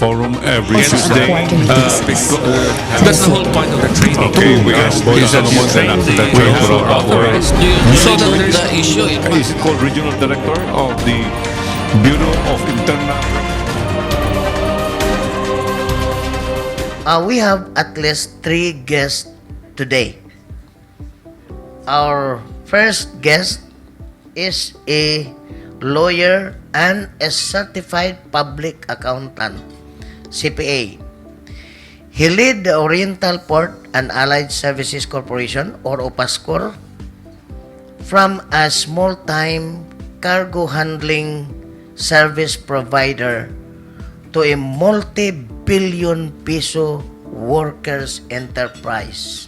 Forum every Also on a Tuesday. Quarterly basis. That's the whole point of the training. Okay, we have Boy Is that you Solomon train and the Architect those who are Baboy. authorized so that there's The issue, in Is it called Regional Director of the Bureau of Internal We have at least three guests today. Our first guest is a lawyer and a certified public accountant, CPA. He led the Oriental Port and Allied Services Corporation, or OPASCOR, from a small-time cargo handling service provider to a multi-billion peso workers enterprise.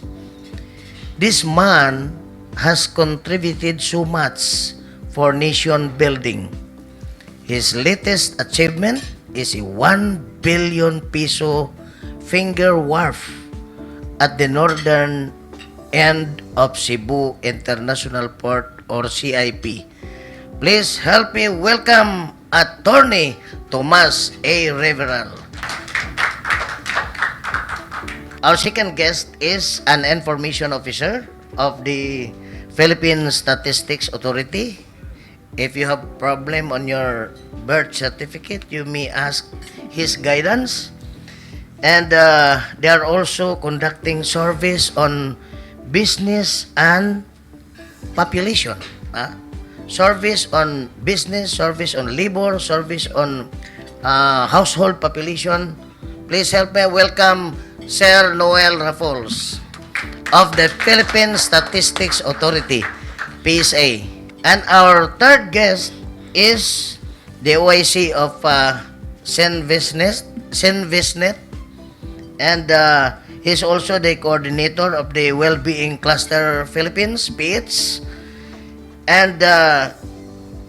This man has contributed so much for nation building. His latest achievement is a 1 billion peso finger wharf at the northern end of Cebu International Port, or CIP. Please help me welcome Attorney Tomas A. Riveral. Our second guest is an information officer of the Philippine Statistics Authority. If you have problem on your birth certificate, you may ask his guidance. And they are also conducting surveys on business and population. Ah? Service on business, service on labor, service on household population. Please help me welcome Sir Noel Rafols of the Philippine Statistics Authority, PSA. And our third guest is the OIC of Senvisnet, and he's also the coordinator of the Wellbeing Cluster Philippines, PH. And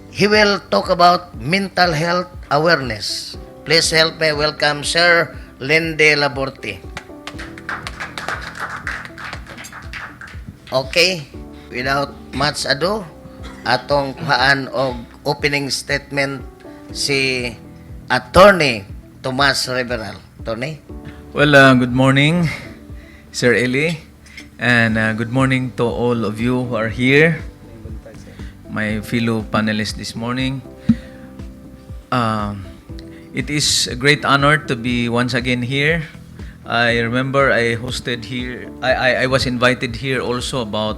he will talk about mental health awareness. Please help me welcome Sir Linde Laborte. Okay, without much ado, atong kuhaan og opening statement si Attorney Tomas Riveral. Attorney? Well, good morning, Sir Eli, and good morning to all of you who are here, my fellow panelists this morning. It is a great honor to be once again here. I remember I hosted here, I was invited here also about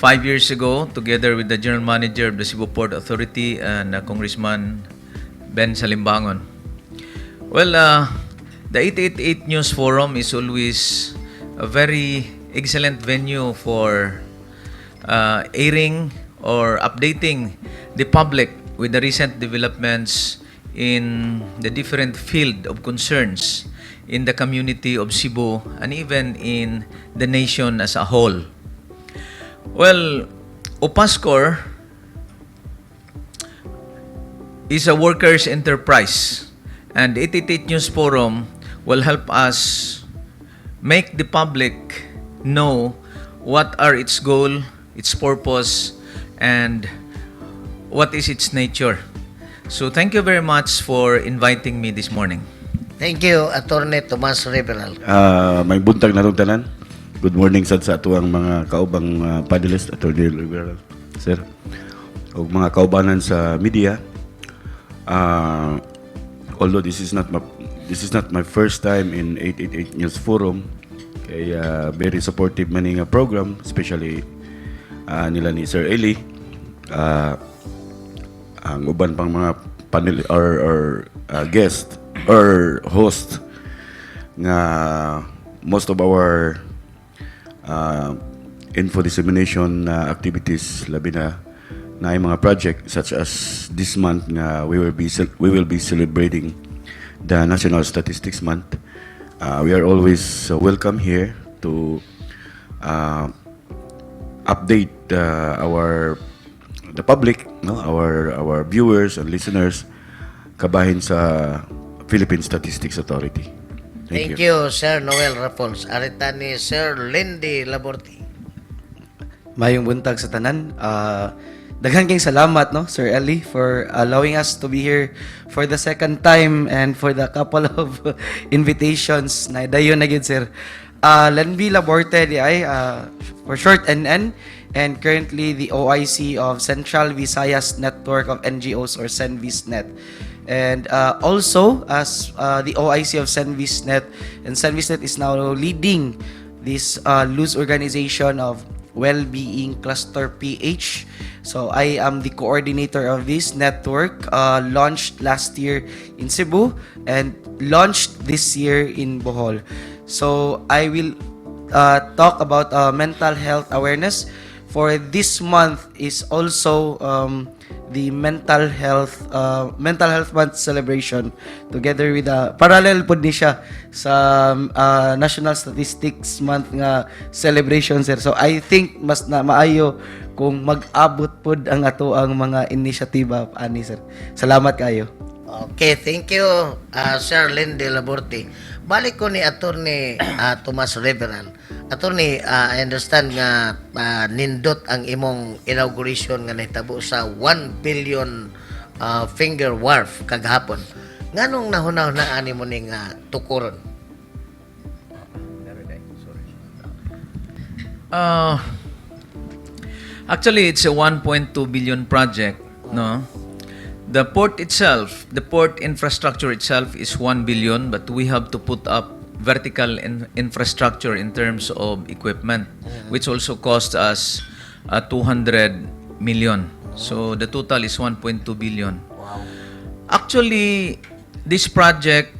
5 years ago together with the General Manager of the Cebu Port Authority and Congressman Ben Salimbangon. Well, the 888 News Forum is always a very excellent venue for airing or updating the public with the recent developments in the different field of concerns in the community of Cebu and even in the nation as a whole. Well, OPASCOR is a workers' enterprise, and 888 News Forum will help us make the public know what are its goal, its purpose, and what is its nature. So thank you very much for inviting me this morning. Thank you, Attorney Tomas Riveral. May buntag na tanan. Good morning sad sa atuang mga kaubang panelist, Attorney Rivera, sir. Ug mga kaubanan sa media. Although this is not my first time in 888 News Forum, kay very supportive man nga program, especially nila ni Sir Eli. Ang uban pang mga panel or guest or host nga most of our info dissemination activities, labi na na yung mga project such as this month nga we will be celebrating the National Statistics Month. We are always welcome here to update our the public, no, our viewers and listeners kabahin sa Philippine Statistics Authority. Thank you, Sir Noel Rafols. Arita ni Sir Lindy Laborte. Mayong buntag sa tanan. Daghan kayong salamat, no, Sir Eli, for allowing us to be here for the second time and for the couple of invitations na dayon na gyud, sir. Lenby Laborte di ay, for short NN, and currently the OIC of Central Visayas Network of NGOs or CenVisNet. And also as the OIC of CenVisNet, and CenVisNet is now leading this loose organization of Wellbeing Cluster PH. So I am the coordinator of this network, launched last year in Cebu and launched this year in Bohol. So I will talk about mental health awareness. For this month is also the mental health month celebration together with the parallel pod ni siya sa National Statistics Month nga celebration, sir. So I think mas na maayo kung mag-abot pod ang ato ang mga inisyatiba ani, sir. Salamat kayo. Okay, thank you, Sir Lindy Laborte. Balik ko ni Attorney Tomas Reveral. Attorney, I understand nga nindot ang imong inauguration nga nahitabo sa 1 billion finger wharf kagahapon. Nganong nahuna-hunaan nimo ning tukuron? Actually, it's a 1.2 billion project, no? The port itself, the port infrastructure itself is 1 billion, but we have to put up vertical infrastructure in terms of equipment, which also cost us 200 million. So the total is 1.2 billion. Actually, this project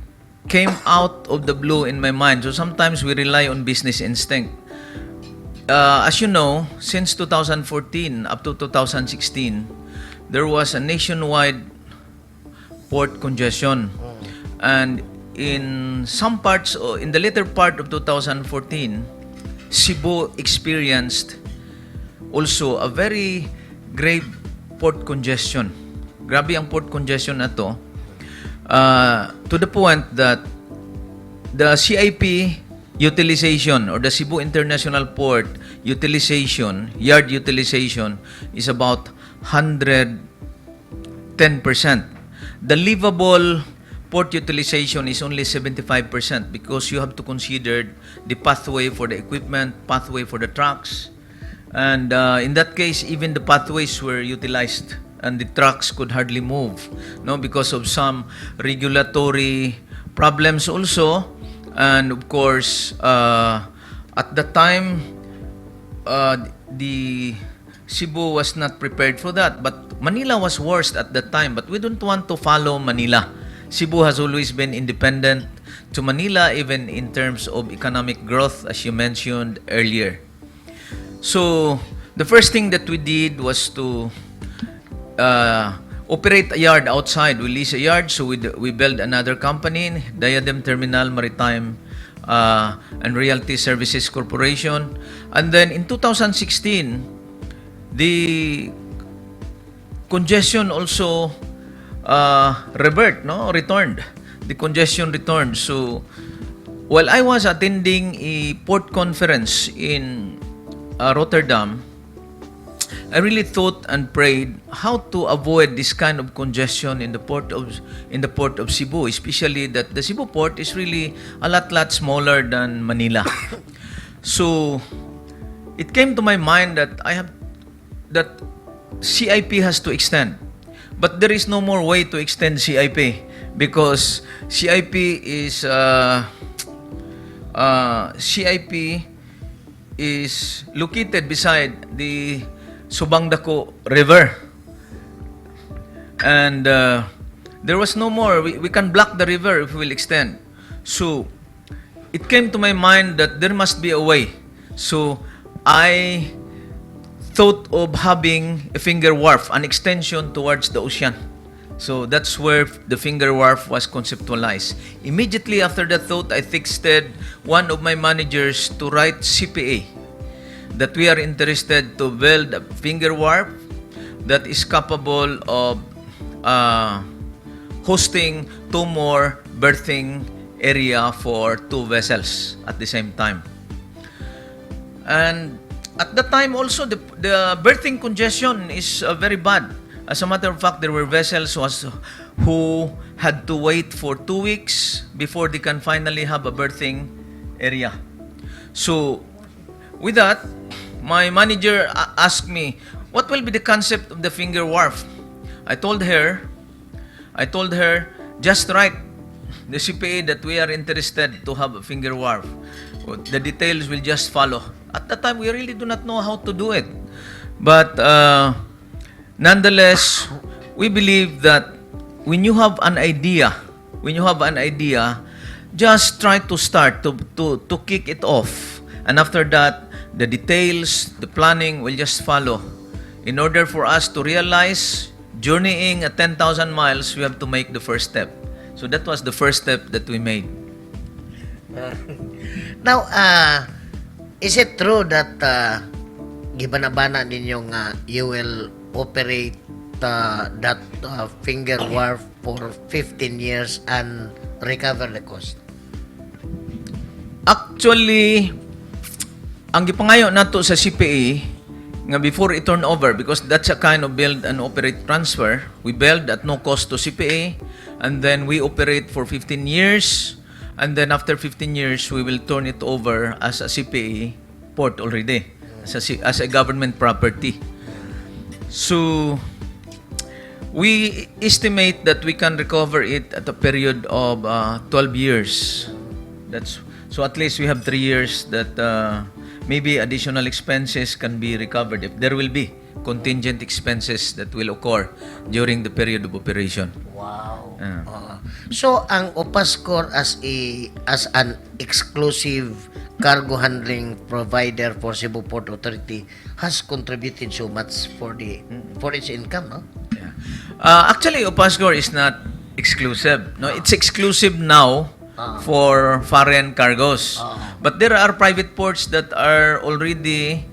came out of the blue in my mind. So sometimes we rely on business instinct. As you know, since 2014 up to 2016, there was a nationwide port congestion. And in some parts, in the later part of 2014, Cebu experienced also a very grave port congestion. Grabe ang port congestion na to. To the point that the CIP utilization or the Cebu International Port utilization, yard utilization is about 110%. The livable port utilization is only 75% because you have to consider the pathway for the equipment, pathway for the trucks. And in that case, even the pathways were utilized and the trucks could hardly move, no, because of some regulatory problems also. And of course, at the time, the Cebu was not prepared for that. But Manila was worst at that time. But we don't want to follow Manila. Cebu has always been independent to Manila, even in terms of economic growth, as you mentioned earlier. So, the first thing that we did was to operate a yard outside. We lease a yard, so we build another company, Diadem Terminal Maritime and Realty Services Corporation. And then in 2016, the congestion also revert, no? Returned. The congestion returned. So, while I was attending a port conference in Rotterdam, I really thought and prayed how to avoid this kind of congestion in the port of Cebu, especially that the Cebu port is really a lot smaller than Manila. So it came to my mind that I have that CIP has to extend. But there is no more way to extend CIP because CIP is located beside the Subangdaku River. And there was no more. We can block the river if we will extend. So it came to my mind that there must be a way. So I thought of having a finger wharf, an extension towards the ocean. So that's where the finger wharf was conceptualized. Immediately after that thought, I texted one of my managers to write CPA that we are interested to build a finger wharf that is capable of hosting two more berthing area for two vessels at the same time. And At that time also, the berthing congestion is very bad. As a matter of fact, there were vessels who had to wait for 2 weeks before they can finally have a berthing area. So, with that, my manager asked me, "What will be the concept of the finger wharf?" I told her, "Just write the CPA that we are interested to have a finger wharf. The details will just follow." At that time, we really do not know how to do it. But nonetheless, we believe that when you have an idea, when you have an idea, just try to start to kick it off. And after that, the details, the planning will just follow. In order for us to realize journeying at 10,000 miles, we have to make the first step. So that was the first step that we made. Now, is it true that gibanabana ninyo nga you will operate that finger wharf for 15 years and recover the cost? Actually, ang gipangayo nato sa CPA nga before i-turn over, because that's a kind of build and operate transfer, we build at no cost to CPA and then we operate for 15 years, and then after 15 years we will turn it over as a CPA port already, as a government property. So we estimate that we can recover it at a period of 12 years. That's so at least we have 3 years that maybe additional expenses can be recovered if there will be contingent expenses that will occur during the period of operation. Wow. Ah. Oo. So ang Opascor as an exclusive cargo handling provider for Cebu Port Authority has contributed so much for its income, no? Yeah. Actually, Opascor is not exclusive. No, it's exclusive now for foreign cargoes. But there are private ports that are already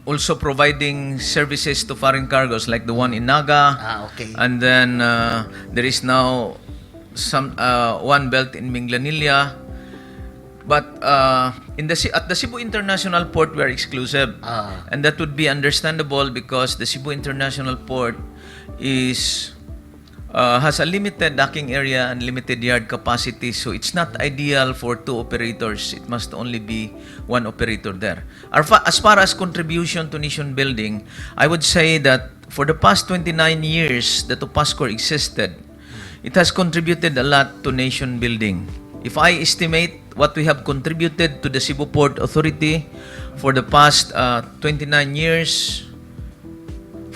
also providing services to foreign cargoes, like the one in Naga. And then there is now some one built in Minglanilla. But in the at the Cebu International Port, we are exclusive. And that would be understandable because the Cebu International Port is has a limited docking area and limited yard capacity, so it's not ideal for two operators. It must only be one operator there. As far as contribution to nation building, I would say that for the past 29 years that Opascor existed, it has contributed a lot to nation building. If I estimate what we have contributed to the Cebu Port Authority for the past 29 years,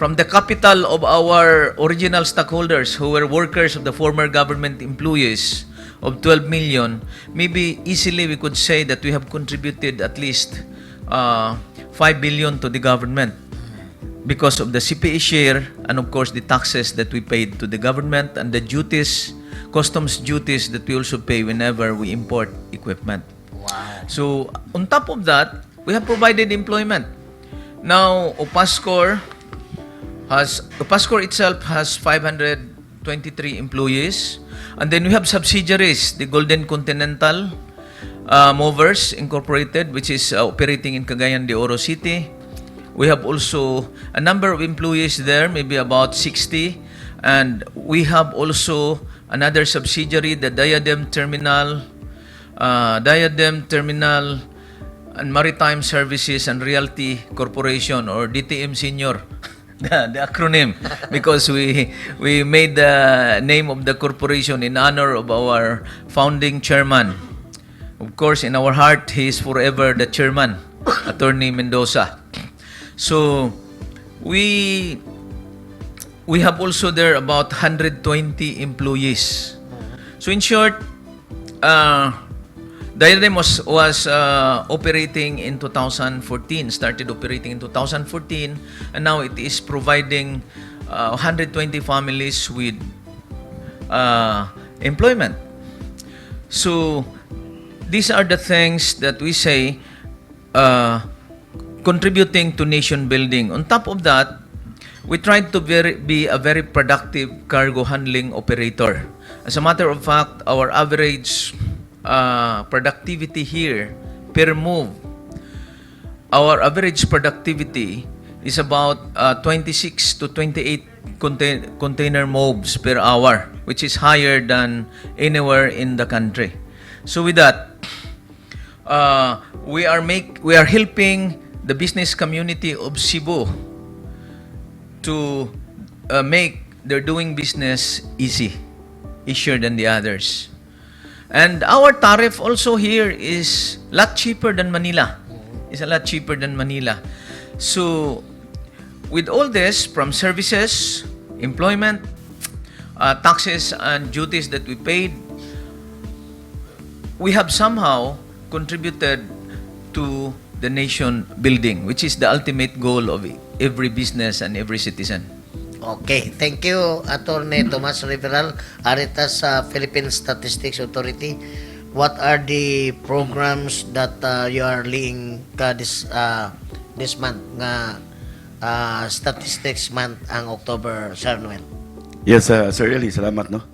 from the capital of our original stockholders who were workers of the former government employees of 12 million, maybe easily we could say that we have contributed at least 5 billion to the government because of the CPA share and, of course, the taxes that we paid to the government and the duties, customs duties that we also pay whenever we import equipment. So, on top of that, we have provided employment. Now, Opascor itself has 523 employees. And then we have subsidiaries, the Golden Continental Movers Incorporated, which is operating in Cagayan de Oro City. We have also a number of employees there, maybe about 60. And we have also another subsidiary, the Diadem Terminal and Maritime Services and Realty Corporation, or DTM Senior, the acronym, because we made the name of the corporation in honor of our founding chairman. Of course, in our heart, he is forever the chairman, Attorney Mendoza. So, we have also there about 120 employees. So in short, Diadem was operating in 2014, started operating in 2014, and now it is providing 120 families with employment. So these are the things that we say contributing to nation building. On top of that, we tried to be a very productive cargo handling operator. As a matter of fact, our average productivity here per move Our average productivity is about 26 to 28 container moves per hour, which is higher than anywhere in the country. So with that, we are helping the business community of Cebu to make their doing business easy, easier than the others. And our tariff also here is a lot cheaper than Manila. It's a lot cheaper than Manila. So, with all this, from services, employment, taxes and duties that we paid, we have somehow contributed to the nation building, which is the ultimate goal of every business and every citizen. Okay, thank you, Attorney Tomas Riveral, Ari ta sa Philippine Statistics Authority. What are the programs that you are leading ka this month nga Statistics Month ang October, Sir Noel? Yes, Sir Eli, salamat, no?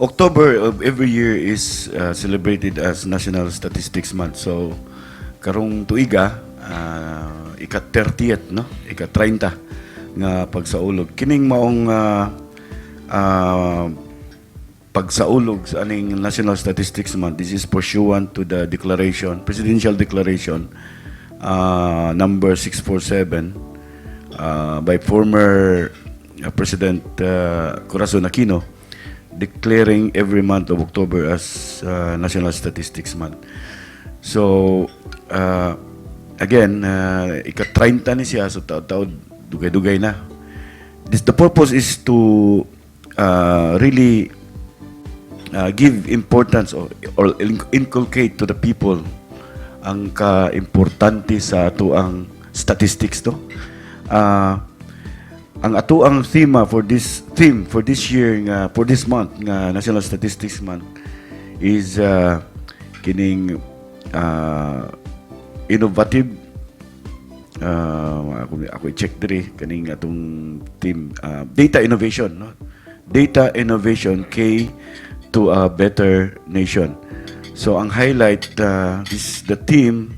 October of every year is celebrated as National Statistics Month. So, karong tuiga, ika-30th, no? Ika-30 nga pagsaulog. Kining maong pagsaulog sa aning National Statistics Month, this is pursuant to the declaration, Presidential Declaration number 647 by former President Corazon Aquino, declaring every month of October as National Statistics Month. So, again, ika-30 ni siya, so taod-taod, dugay-dugay na. The purpose is to really give importance or inculcate to the people ang ka-importante sa atoang statistics to. Ang atoang theme for this year nga, for this month nga National Statistics Month is kining innovative, ako i-check diri kaning atong team, data innovation, no? Data innovation, key to a better nation. So ang highlight, this the theme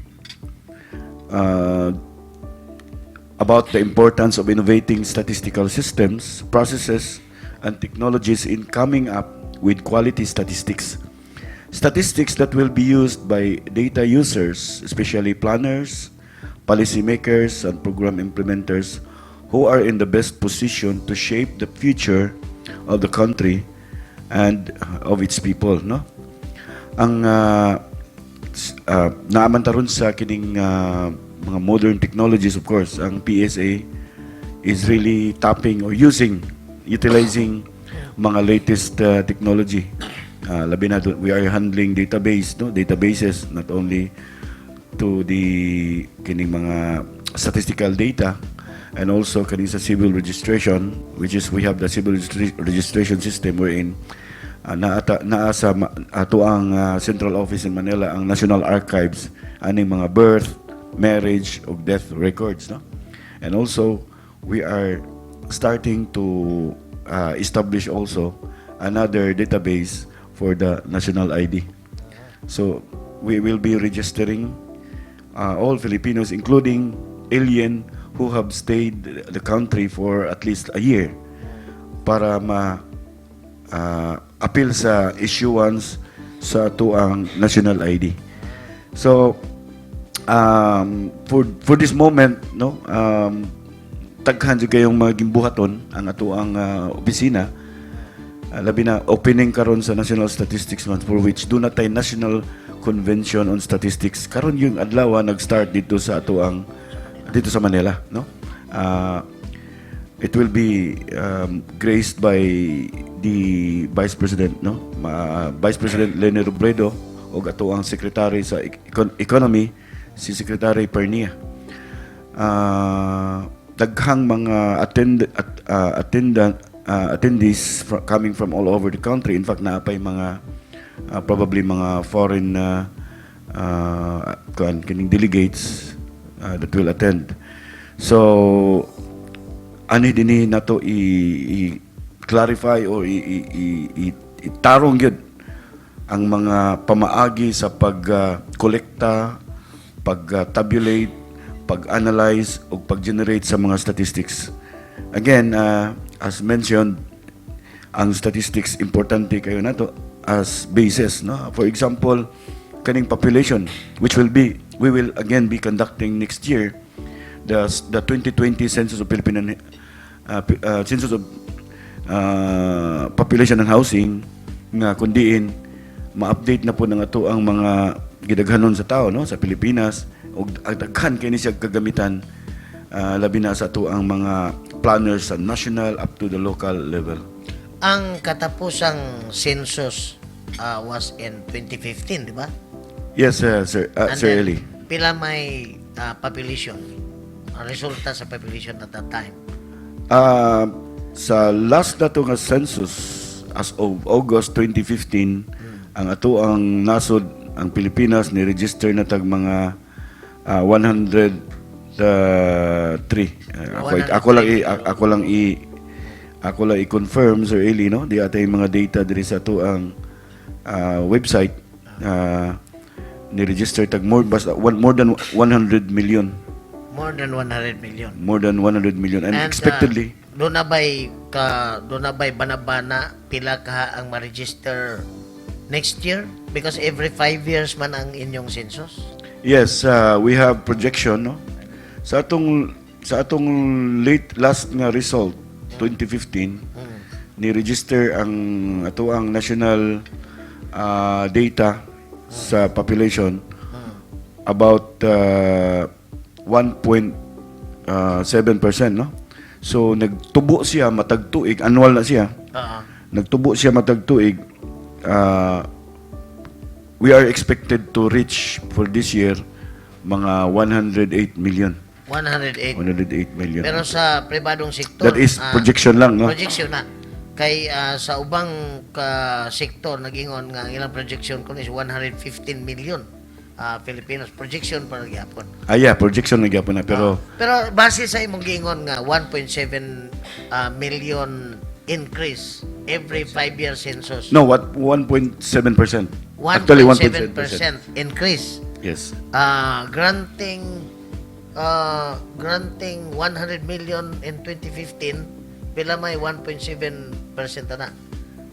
about the importance of innovating statistical systems, processes, and technologies in coming up with quality statistics. Statistics that will be used by data users, especially planners, policymakers, and program implementers who are in the best position to shape the future of the country and of its people, no? Ang naa man ta ron sa kining mga modern technologies, of course, ang PSA is really tapping or using, utilizing mga latest technology. Labi na we are handling database, no? Databases not only to the kining mga statistical data and also kaning sa civil registration, which is we have the civil registration system wherein naa sa ato ang central office in Manila ang National Archives aning mga birth, marriage ug death records, no? And also we are starting to establish also another database for the national ID. So we will be registering all Filipinos, including alien who have stayed the country for at least a year, para ma appeal sa issuance sa atoang national ID. So for this moment, no, daghan jud kayong mga gimbuhaton ang atoang opisina. Labi na opening karon sa National Statistics Month, for which duna tay National Convention on Statistics karon yung adlaw nag-start dito sa atoang dito sa Manila, no? It will be graced by the Vice President, no? Vice President Leni Robredo ug atoang Secretary sa Economy, si Secretary Pernia. Daghang mga attendees coming from all over the country. In fact, naa pay mga probably mga foreign kuan kining delegates that will attend. So ani dinhi nato i clarify or itarong gyud ang mga pamaagi sa pag-kolekta, pag-tabulate, pag-analyze o pag-generate sa mga statistics. Again, as mentioned, ang statistics importante kayo nato as basis, no? For example, kaning population, which will be we will again be conducting next year, the 2020 census of Philippine census of population and housing, nga kundiin ma-update na po ng ato ang mga gidaghanon sa tao, no, sa Pilipinas, ug ang daghan kini siya kagamitan, labi na sa ato ang mga planners sa national up to the local level. Ang katapusang census was in 2015, di ba? Yes, sir, And Sir then, Eli. pila may population? Ang resulta sa population at that time? Sa last nato nga census as of August 2015, ang ato ang nasod, ang Pilipinas, ni register na tag mga 103. Ako lang i-confirm, Sir Eli, no, di atay mga data diri sa ato ang website, ni register tag more basta one, more than 100 million. More than 100 million. More than 100 million and expectedly Doon na ba'y banabana pila ka ang ma-register next year? Because every 5 years man ang inyong census. Yes, we have projection, no. Sa atong late last nga result 2015, ni register ang ato ang national data sa population about 1.7%, no. So nagtubo siya matag tuig, annual na siya. Nagtubo siya matag tuig. We are expected to reach for this year mga 108 million. 108. 108 million. Pero sa pribadong sektor, That is projection lang, no? Projection na. Kay sa ubang ka sektor nagingon nga ang ilang projection kun is 115 million Filipinos, projection para gyapon. Ah, yeah, projection na gyapon na, pero Pero base sa imong giingon nga 1.7 million increase every 5-year census. No, what, 1.7%. Actually 1.7%. 1.7% increase. Yes. Granting 100 million in 2015, pila may 1.7% na?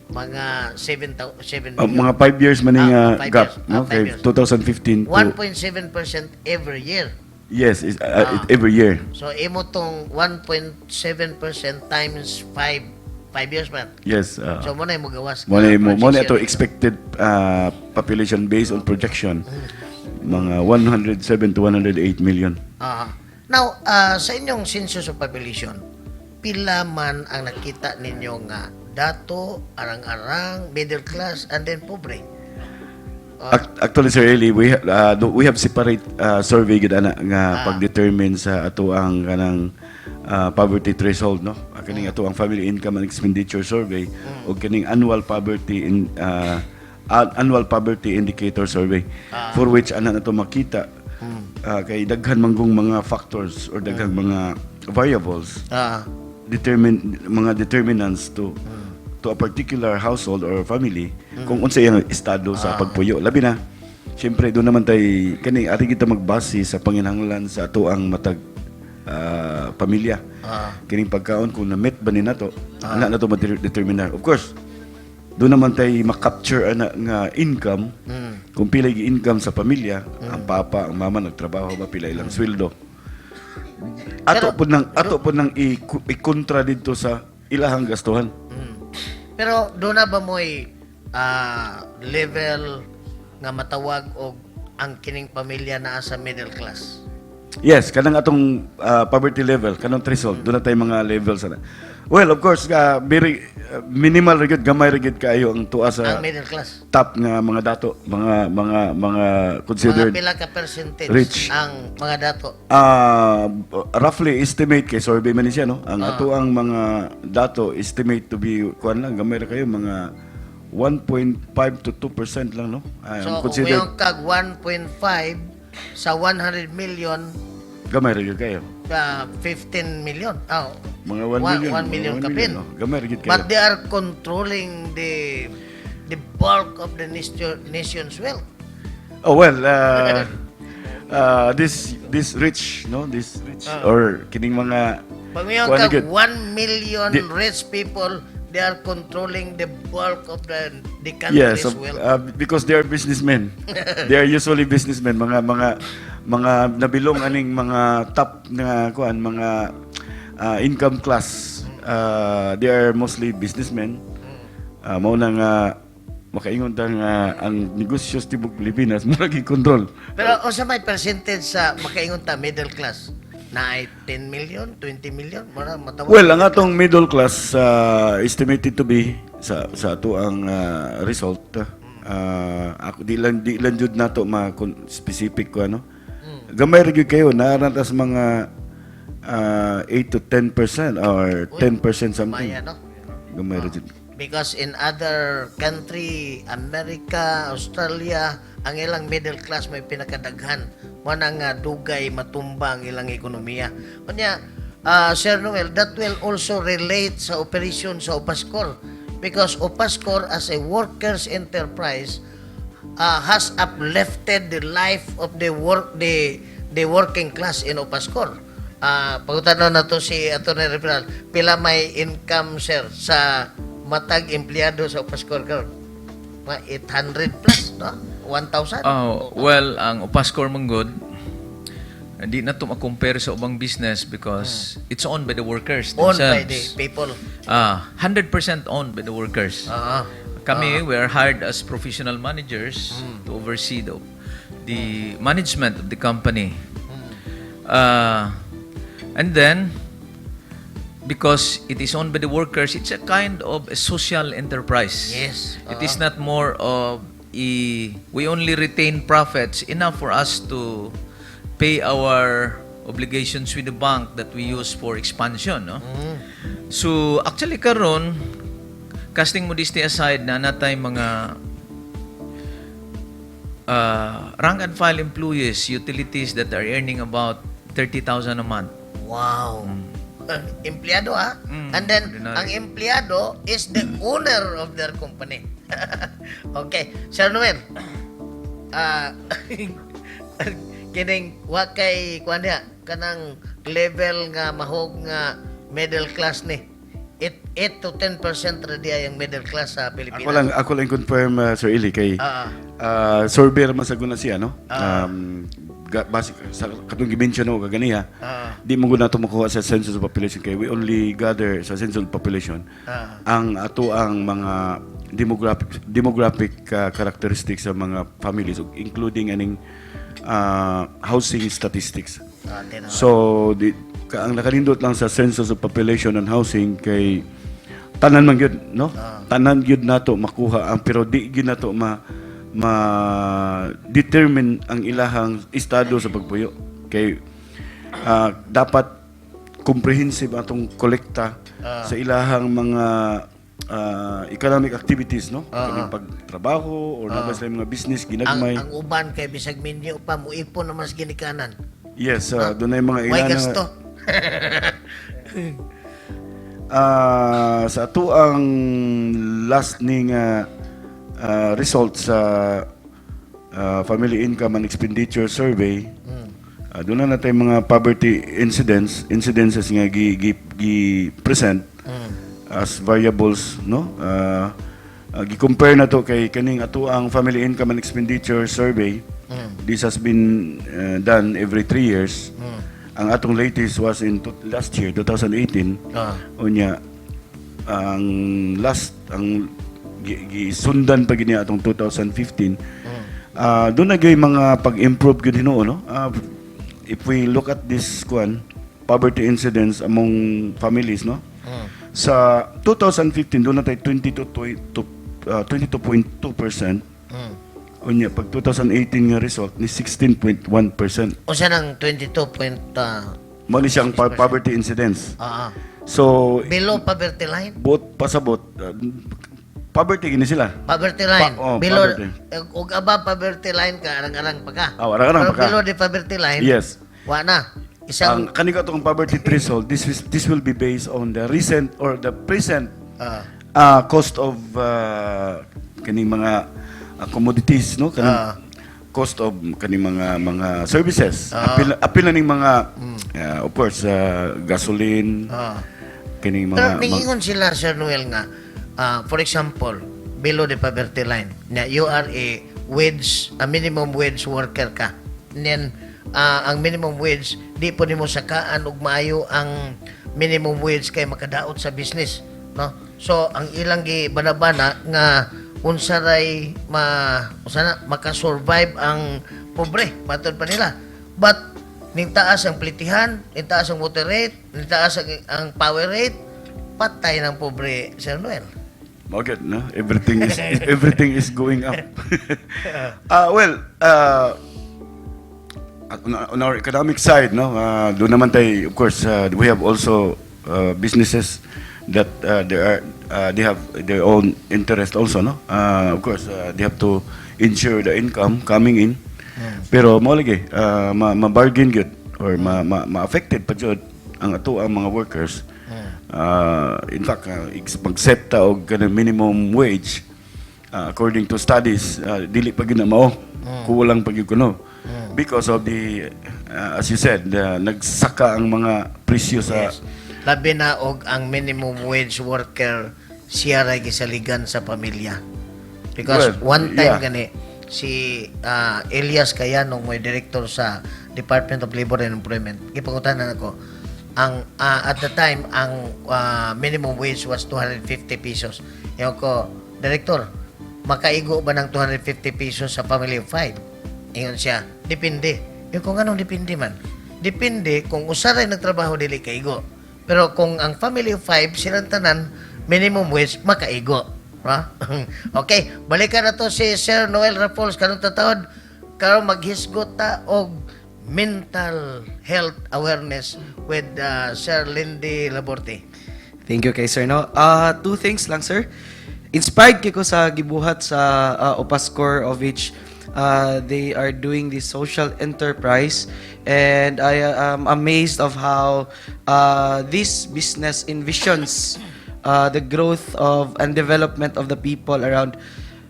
Mga 7 million. Mga 5 years man nga 5 gap, years. no? 5 Kay years. 2015 to 1.7% every year. Yes, is every year. So imo tong 1.7% times 5 years man. Yes. So mo na imo gawas Mo na mo na projection. ito expected population based on projection, mga 107 to 108 million. Now, sa inyong census of population, pila man ang nakita ninyo nga dato, arang-arang, middle class, and then pobre? Actually, Sir Eli, we have separate survey gid ana nga pag-determine sa ato ang kanang poverty threshold, no? Kaning ato ang family income and expenditure survey ug kaning annual poverty indicator survey, for which ana nato makita, kay daghan manggong mga factors or daghang mga variables, determine mga determinants to a particular household or family kung unsa iyang estado sa pagpuyo. Labi na siyempre doon naman tay kani ari kita magbase sa panginahanglan sa ato ang matag pamilya, kining pagkaon, kung na-meet ba ni nato ana nato ma-determine. Of course, doon naman tay ma-capture ana nga income, kung pila gi income sa pamilya, ang papa, ang mama nagtrabaho ba, pila ilang sweldo, ato po nang i-kontra dito sa ilahang gastuhan. Pero doon na ba mo'y level nga matawag og ang kining pamilya naa sa middle class? Yes, kanang atong poverty level, kanang threshold, doon na tayo mga levels ana. Well, of course, very minimal ra gyud, gamay ra gyud kaayo ang tuwa sa Ang middle class. Top nga mga dato, mga Mga considered pila ka percentage rich. ang mga dato? Roughly estimate, kay survey man ni siya, no? Ang ato ang mga dato estimate to be kuan lang, gamay ra kayo, mga 1.5 to 2% lang, no? So, kung considered yung kag 1.5 sa 100 million, gamay ra gyud kayo. 15 million. Oh, Mga 1 million, 1 million mga 1 kapin. million, no? Gamay ra gyud kayo. But they are controlling the bulk of the nation's wealth. Oh well, This rich, no, this rich or kining mga Pag mayon kuan ka, gyud. 1 million rich people, they are controlling the bulk of the country's Yes, wealth. Because they are businessmen. They are usually businessmen, mga nabilong aning mga top nga kuan, mga income class. They are mostly businessmen. Mao na nga makaingon ta nga ang negosyo sa tibok Pilipinas mura control. Pero unsa may percentage sa makaingon ta middle class? Na ay 10 million, 20 million, mura matawag. Well, ang atong middle class estimated to be sa ato ang result, ako di lang jud nato ma specific ko ano. Gamay ra gyud kayo naa ta sa mga 8 to 10% or 10% something. Maya, no? Gamay ra jud. Because in other country, America, Australia, ang ilang middle class may pinakadaghan. Mao na nga dugay matumba ang ilang ekonomiya. Unya, Sir Noel, that will also relate sa operation sa Opascor. Because Opascor as a workers' enterprise has uplifted the life of the working class in Opascor. Pagutana na to si Atty. Referral, pila may income, sir, sa matag empleyado sa Opascor karon? Mga 800 plus, no? 1,000? Oh, well, ang Opascor man gud, hindi na to ma-compare sa ubang business because it's owned by the workers Owned by the themselves. people. Ah, 100% owned by the workers. Kami, we are hired as professional managers to oversee the management of the company. And then, because it is owned by the workers, it's a kind of a social enterprise. It is not more of a, we only retain profits enough for us to pay our obligations with the bank that we use for expansion, no? So, actually karon, casting modesty aside, na natay mga rank and file employees, utilities that are earning about 30,000 a month. Wow. Empleyado ah. And then Ordinary. ang empleyado is the owner of their company. Okay, Sir Noel. Ah, kining wa kay kuan diha kanang level nga mahog nga middle class ni. 8, 8 to 10% ra diha yung middle class sa Pilipinas. Ako lang confirm, Sir Eli, kay survey ra man sa guna siya, no? Basic sa katong gi-mention ko kaganiha. Di mo gud nato makuha sa census of population kay we only gather sa census of population ang ato ang mga demographic characteristics sa mga families, including aning housing statistics. Tinaw. So ang nakalindot lang sa census of population and housing kay tanan man gyud, no? Tanan gyud nato makuha ang, pero di gyud nato ma determine ang ilahang estado sa pagpuyo kay dapat comprehensive atong kolekta sa ilahang mga economic activities, no, kaning pagtrabaho or naa ba sila mga business Ang, ginagmay. ang uban kay bisag minyo pa muipon naman sa ginikanan. Yes, dunay mga Way ilan na- gasto. Sa ato ang last ning result sa Family Income and Expenditure Survey, doon na natin mga poverty incidences nga gi present as variables, no? Gi-compare na to kay kaning ato ang Family Income and Expenditure Survey. This has been done every 3 years. Ang atong latest was in last year, 2018. Unya ang last ang gisundan pa gini atong 2015. Doon na gyud mga pag-improve gyud hinuon, no? If we look at this kuan poverty incidence among families, no? Sa 2015 doon na tayo 22 to 22.2%. Unya pag 2018 nga result ni 16.1%. Unsa nang 22 point Mao ni siyang poverty incidence. So below poverty line? Bot pasabot poverty gini sila. Poverty line. Oh, below poverty. Ug above poverty line ka, arang-arang pa ka. Ah, arang-arang Pero pa ka. below the poverty line. Yes. Wa na. Isang Ang kani atong poverty threshold, this will be based on the recent or the present cost of kaning mga commodities, no, kanang cost of kani mga services. Apil na ning mga of course gasoline, kining Pero mga ningingon sila, Sir Noel, nga, for example, below the poverty line, na you are a minimum wage worker ka. And then, ang minimum wage, di po nimo sakaan og maayo ang minimum wage kay makadaot sa business. No? So, ang ilang gi banabana nga unsa ray ma unsa na makasurvive ang pobre matod pa nila, but ning taas ang plitihan, ning taas ang water rate, ning taas ang power rate, patay ng pobre, Sir Noel. Mao gyud, no? Everything is going up. Well, on our economic side, no, doon naman tayo, of course, we have also businesses that they have their own interest also, no? Of course, they have to ensure the income coming in. Pero mao lagi, ma-bargain gyud or ma-affected pa jud ang ato ang mga workers. In fact, mag-set ta og kanang minimum wage, according to studies, dili pa gyud na mao. Kulang pa gyud kuno. Because of the, as you said, nagsaka ang mga presyo sa Yes. Labi na og ang minimum wage worker, siya ray gisaligan sa pamilya. Because Well, one time yeah. gani si Elias Cayanong, may director sa Department of Labor and Employment. Gipangutanan ako ang at the time ang minimum wage was 250 pesos. Ingon ko, "Director, makaigo ba ng 250 pesos sa family of five?" Ingon siya, "Depende." Ingon ko, "Nganong depende man?" "Depende kung usa ray nagtrabaho, dili kaigo. Pero kung ang family of five, silang tanan minimum wage, makaigo." Ha? Okay, balikan na to si Sir Noel Rafols karong tatawad karon maghisgot ta og mental health awareness with Sir Lindy Laborte. Thank you kay sir, no. Two things lang, sir. Inspired kay ko sa gibuhat sa Opascore, of which they are doing this social enterprise, and I am amazed of how this business envisions the growth of and development of the people around.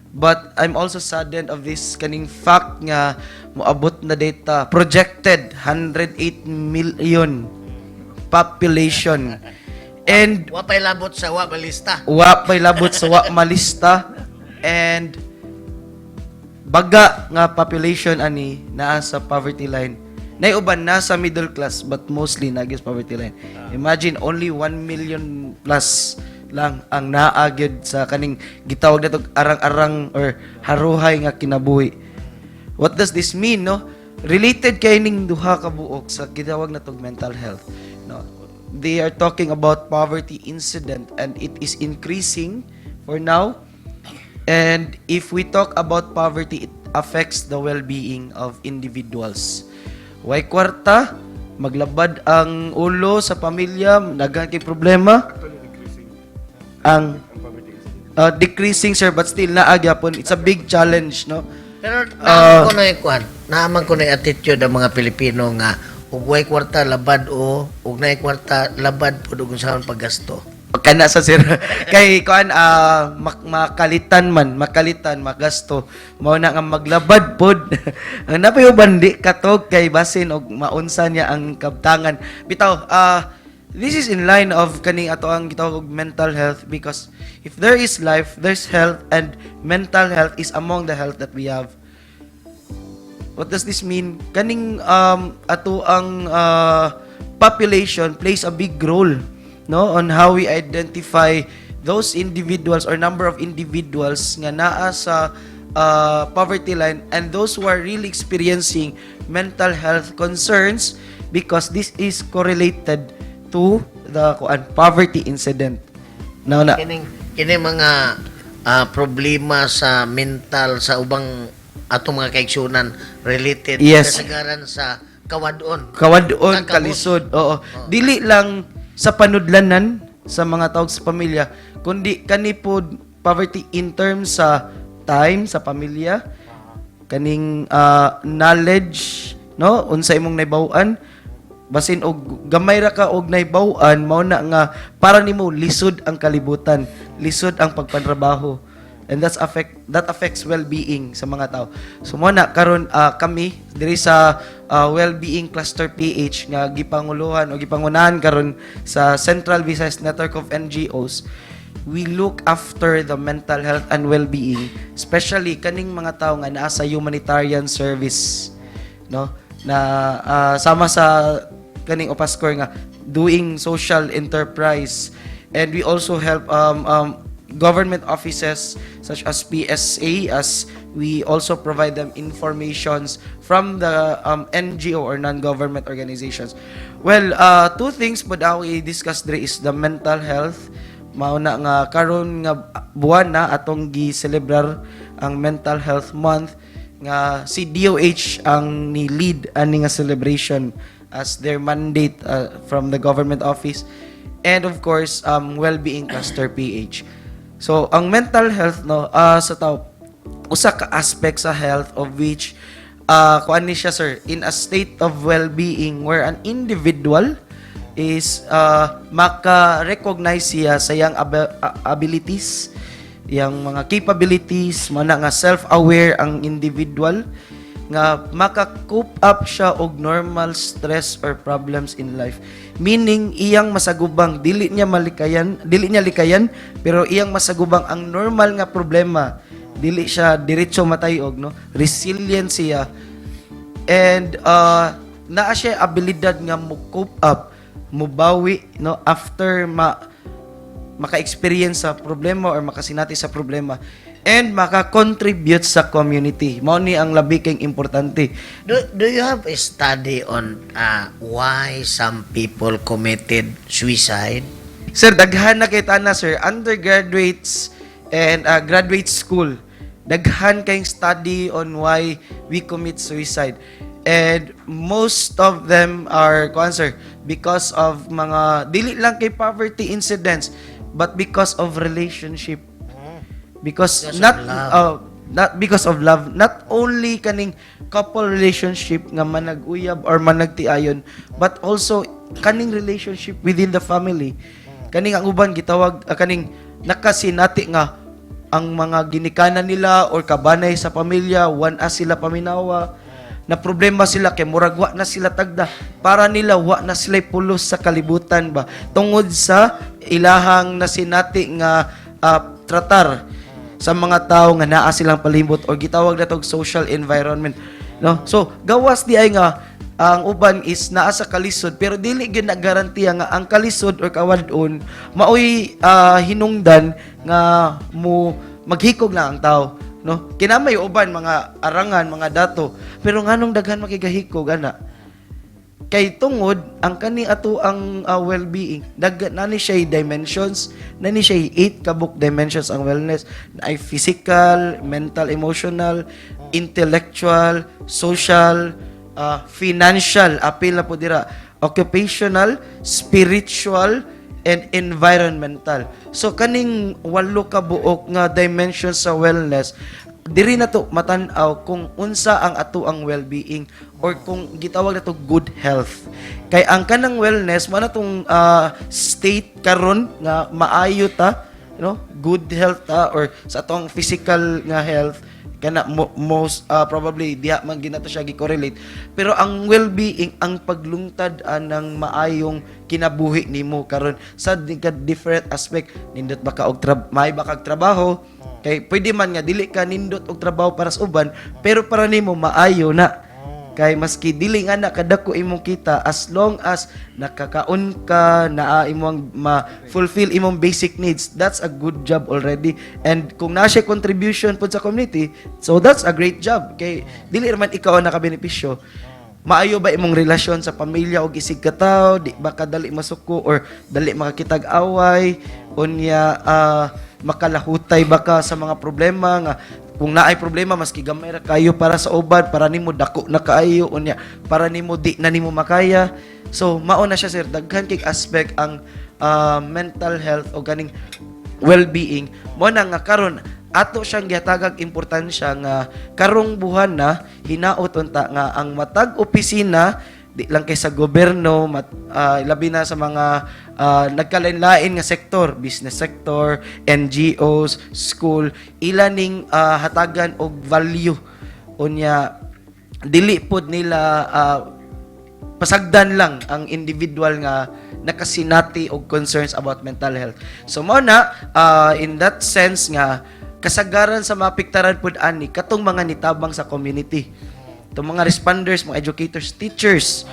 But I'm also saddened of this kaning fact nga moabot na data projected 108 million population and Wa pa'y labot sa wa balista. Wa pa'y labot sa wa malista and baga nga population ani naa sa poverty line. Nay uban nasa middle class, but mostly naa sa poverty line. Imagine, only 1 million plus lang ang naa gyud sa kaning gitawag nato arang-arang or haruhay nga kinabuhi. What does this mean, no? Related kay ning duha ka buok sa gitawag natog mental health, no? They are talking about poverty incident, and it is increasing for now. And if we talk about poverty, it affects the well-being of individuals. Way kwarta, maglabad ang ulo sa pamilya, daghan kay problema. Ang decreasing, sir, but still naa gyapon. It's a big challenge, no? Pero naaman ko na yung kuan, naaman ko na yung attitude ng mga Pilipino nga ug way kwarta labad o ug naay kwarta labad pud og unsaon paggasto. Kana sa, sir, kay kuan makalitan man, makalitan magasto, mao na nga maglabad pod ang napay uban di katog kay basin og maunsa niya ang kabtangan bitaw. This is in line of kaning ato ang gitawag og mental health, because if there is life, there's health, and mental health is among the health that we have. What does this mean? Kaning ato ang population plays a big role, no, on how we identify those individuals or number of individuals nga naa sa poverty line and those who are really experiencing mental health concerns, because this is correlated to the kuan poverty incident. Now na Kining kini mga problema sa mental sa ubang atong mga kaigsunan related kasagaran sa kawadon. Kawadon, Kakabos. Kalisod. Oo. Dili lang sa panudlanan sa mga tawag sa pamilya, kundi kani pod poverty in terms sa time sa pamilya, kaning knowledge, no, unsa imong nahibaw-an, basin og gamay ra ka og nahibaw-an, mao na nga para nimo lisod ang kalibutan, lisod ang pagpantrabaho. And that affects well-being sa mga tao. So mo na karon kami diri sa Well-being Cluster PH nga gipanguluhan o gipangunahan karon sa Central Visayas Network of NGOs, we look after the mental health and well-being, especially kaning mga tao nga naa sa humanitarian service, no, na sama sa kaning Opascor nga doing social enterprise. And we also help government offices such as PSA, as we also provide them informations from the NGO or non-government organizations. Well, two things pud ako i-discuss diri is the mental health. Mao na nga karon nga buwan na atong gi-celebrar ang Mental Health Month nga si DOH ang ni lead ani nga celebration as their mandate from the government office, and of course Well-being Cluster PH. So ang mental health, no, sa tao, usa ka aspect sa health of which kuan ni siya, sir, in a state of well-being where an individual is maka-recognize siya sa iyang abilities, yang mga capabilities, mana nga self-aware ang individual nga maka-cope up siya og normal stress or problems in life. Meaning, iyang masagubang, dili niya malikayan, dili niya likayan, pero iyang masagubang ang normal nga problema. Dili siya diretso matayog, no? Resilient siya. And naa siya abilidad nga mo cope up, mubawi, no, after maka-experience sa problema or makasinati sa problema and maka-contribute sa community. Mao ni ang labi kayong importante. Do you have a study on why some people committed suicide? Sir, daghan na kay na, sir, undergraduates and graduate school. Daghan kayong study on why we commit suicide. And most of them are kuan, sir, because of mga dili lang kay poverty incidents but because of relationship. Because, Because of not love. Not because of love, not only kaning couple relationship nga manag-uyab or managtiayon, but also kaning relationship within the family. Kaning ang uban gitawag kaning nakasinati nga ang mga ginikanan nila or kabanay sa pamilya, wan as sila paminawa, na problema sila kay murag wa na sila tagda, para nila wa na sila pulos sa kalibutan ba, tungod sa ilahang nasinati nga tratar sa mga tao nga naa silang palibot or gitawag na tog social environment, no? So gawas di ay nga ang uban is naa sa kalisod, pero dili gyud na garantiya nga ang kalisod or kawad-on maoy hinungdan nga mo maghikog lang ang tao, no? Kinamay uban mga arangan, mga dato, pero nganong daghan makigahikog ana? Kay tungod ang kani ato ang well-being, nani siya dimensions, nani siya eight kabuk dimensions ang wellness ay physical, mental, emotional, intellectual, social, financial, apil na po dira, occupational, spiritual and environmental. So kaning walo ka buok nga dimensions sa wellness, diri na to matan-aw kung unsa ang ato ang well-being or kung gitawag na to good health. Kay ang kanang wellness mo na tong state karon nga maayo ta, good health ta or sa atong physical nga health kana most probably diha man ginato siya gi-correlate. Pero ang well-being, ang paglungtad anang maayong kinabuhi nimo karon sa different aspect. Nindot ba ka og may ba kag trabaho? Kay pwede man nga dili ka nindot og trabaho para sa uban, pero para nimo maayo na. Kay maski dili nga na kadako imong kita, as long as nakakaon ka, naa imong ma-fulfill imong basic needs, that's a good job already. And kung naa siya contribution pud sa community, so that's a great job. Kay dili man ikaw ang nakabenepisyo. Maayo ba imong relasyon sa pamilya og isig katawo? Di ba ka dali masuko or dali makakitag away? Unya makalahutay ba ka sa mga problema nga kung naay problema, maski gamay ra kayo para sa uban, para nimo dako na kaayo, unya para nimo di na nimo makaya? So mao na siya, sir. Daghan kay aspect ang mental health o ganing well-being. Mo na nga karon ato siyang gihatagag importansya nga karong buwan na hinaot unta nga ang matag opisina, di lang kay sa gobyerno, labi na sa mga Nagkalain-lain nga sektor, business sector, NGOs, school, ila ning hatagan og value. Unya dili pod nila pasagdan lang ang individual nga nakasinati og concerns about mental health. So mao na in that sense nga kasagaran sa maapektaran pud ani katong mga nitabang sa community. Itong mga responders, mga educators, teachers,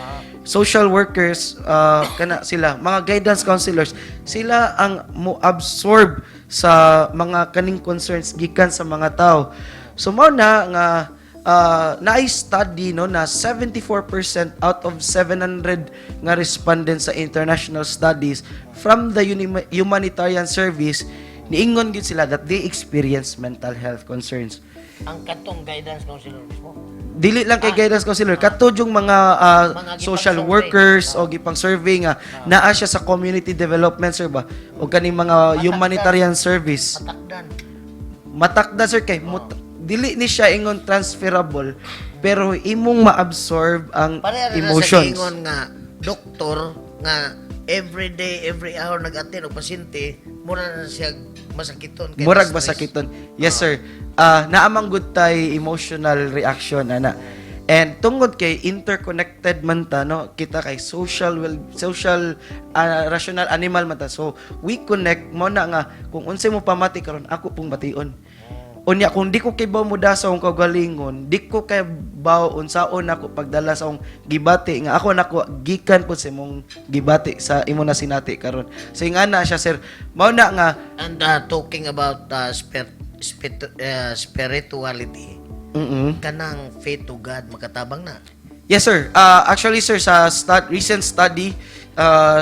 social workers, kana sila, mga guidance counselors, sila ang mo absorb sa mga kaning concerns gikan sa mga tao. So mao na nga naay study, no, na 74% out of 700 nga respondents sa international studies from the humanitarian service, niingon gid sila that they experience mental health concerns. Ang katong guidance counselor mismo. Dili lang kay guidance counselor, kato yung mga Mga gipang social survey. Workers o gipang survey nga naa siya sa community development, sir, ba, o kaning mga humanitarian service. Matakdan. Matakda, sir, kay dili ni siya ingon transferable, pero imong ma-absorb ang Pareha na sa emotions. giingon nga doktor nga every day, every hour nag-attend og pasyente, mura na siya masakiton kay Murag na-stress. masakiton. Yes, sir. Naa man gud tay emotional reaction ana. And tungod kay interconnected man ta, no, kita kay social well social rational animal man ta. So we connect mo na nga kung unsay mo pamati karon, ako pong bation. Unya kung di ko kibaw mo sa akong kaugalingon, di ko kay baw unsaon ako pagdala sa akong gibati nga ako nako gikan po sa imong gibati, sa imo na sinati karon. So ingana siya, sir. Mao na nga And talking about spirituality, kanang faith to God makatabang na. Yes, sir. Actually, sir, sa recent study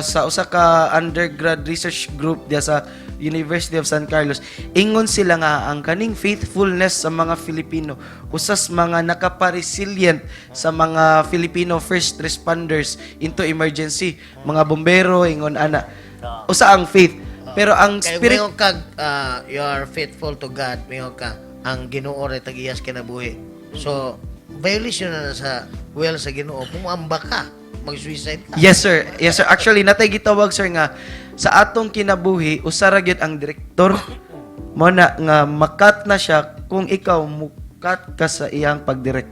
sa usa ka undergrad research group diya sa University of San Carlos, ingon sila nga ang kaning faithfulness sa mga Filipino usas mga nakapa-resilient sa mga Filipino first responders into emergency, mga bombero, ingon ana. Usa ang faith. Pero ang Kay spirit mingon ka, you are faithful to God, mingon ka, ang Ginoo ray tag-iyas kinabuhi. So, violation na sa will sa Ginoo. Kung muamba ka, mag-suicide ka. Yes, sir. Yes, sir. Actually, natay gitawag, sir, nga sa atong kinabuhi, usa ra gyud ang direktor mo na nga ma-cut na siya kung ikaw mu-cut ka sa iyang pagdirect.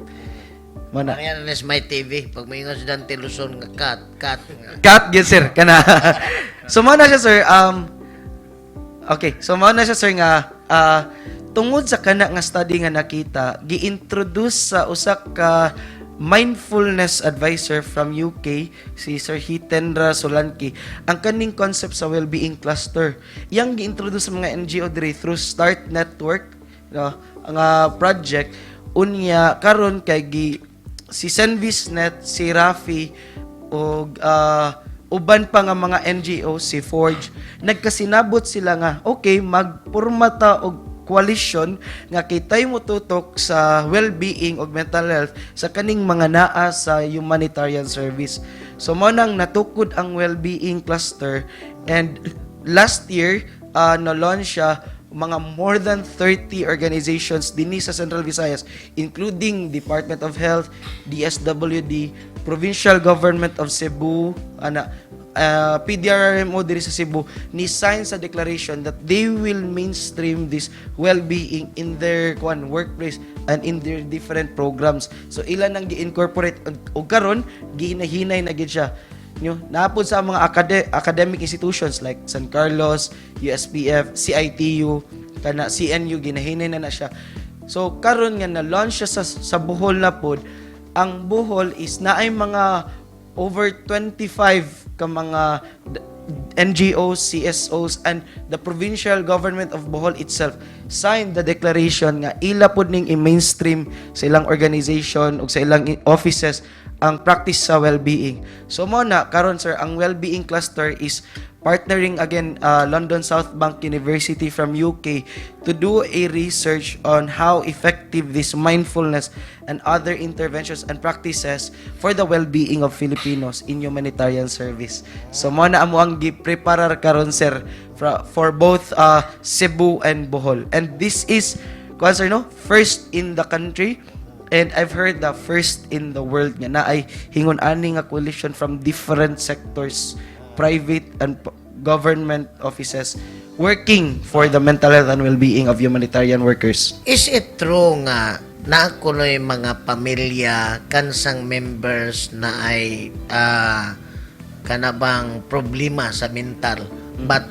Mo na. Kaya na my TV, pag moingon si Dante Luzon nga cut, cut. Nga. Cut gyud, sir, kana. So mo na siya, sir. Okay, so mao na siya, sir, nga tungod sa kana nga study nga nakita, gi-introduce sa usa ka mindfulness advisor from UK, si Sir Hitendra Solanki, ang kaning concept sa well-being cluster. Iyang gi-introduce sa mga NGO diri through START Network, no, ang project. Unya karon kay gi si Senvisnet, si Rafi og uban pa nga mga NGO, si Forge, nagkasinabot sila nga okay, magpurma ta og coalition nga kitay mo tutok sa well-being og mental health sa kaning mga naa sa humanitarian service. So mo nang natukod ang well-being cluster, and last year na-launch siya, mga more than 30 organizations dinhi sa Central Visayas, including Department of Health, DSWD, Provincial Government of Cebu, ana, PDRMO diri sa Cebu, ni sign sa declaration that they will mainstream this well-being in their kuan workplace and in their different programs. So ilan ang gi-incorporate ug karon gihinahinay na gid siya nyo naapod sa mga academic institutions like San Carlos, USPF, CITU, kana CNU, ginahinay na na siya. So karon nga na-launch siya sa Bohol na pod, ang Bohol is naay mga over 25 ka mga NGOs, CSOs, and the provincial government of Bohol itself signed the declaration nga ila pod ning i-mainstream sa ilang organization ug sa ilang offices ang practice sa well-being. So mo na karon, sir, ang well-being cluster is partnering again London South Bank University from UK to do a research on how effective this mindfulness and other interventions and practices for the well-being of Filipinos in humanitarian service. So mo na amo ang gi-preparar karon, sir, for both Cebu and Bohol. And this is kuan, sir, no, first in the country. And I've heard the first in the world nga naay hingon ani nga coalition from different sectors, private and government offices working for the mental health and well-being of humanitarian workers. Is it true nga naa kuno'y mga pamilya kansang members na ay kanabang problema sa mental, but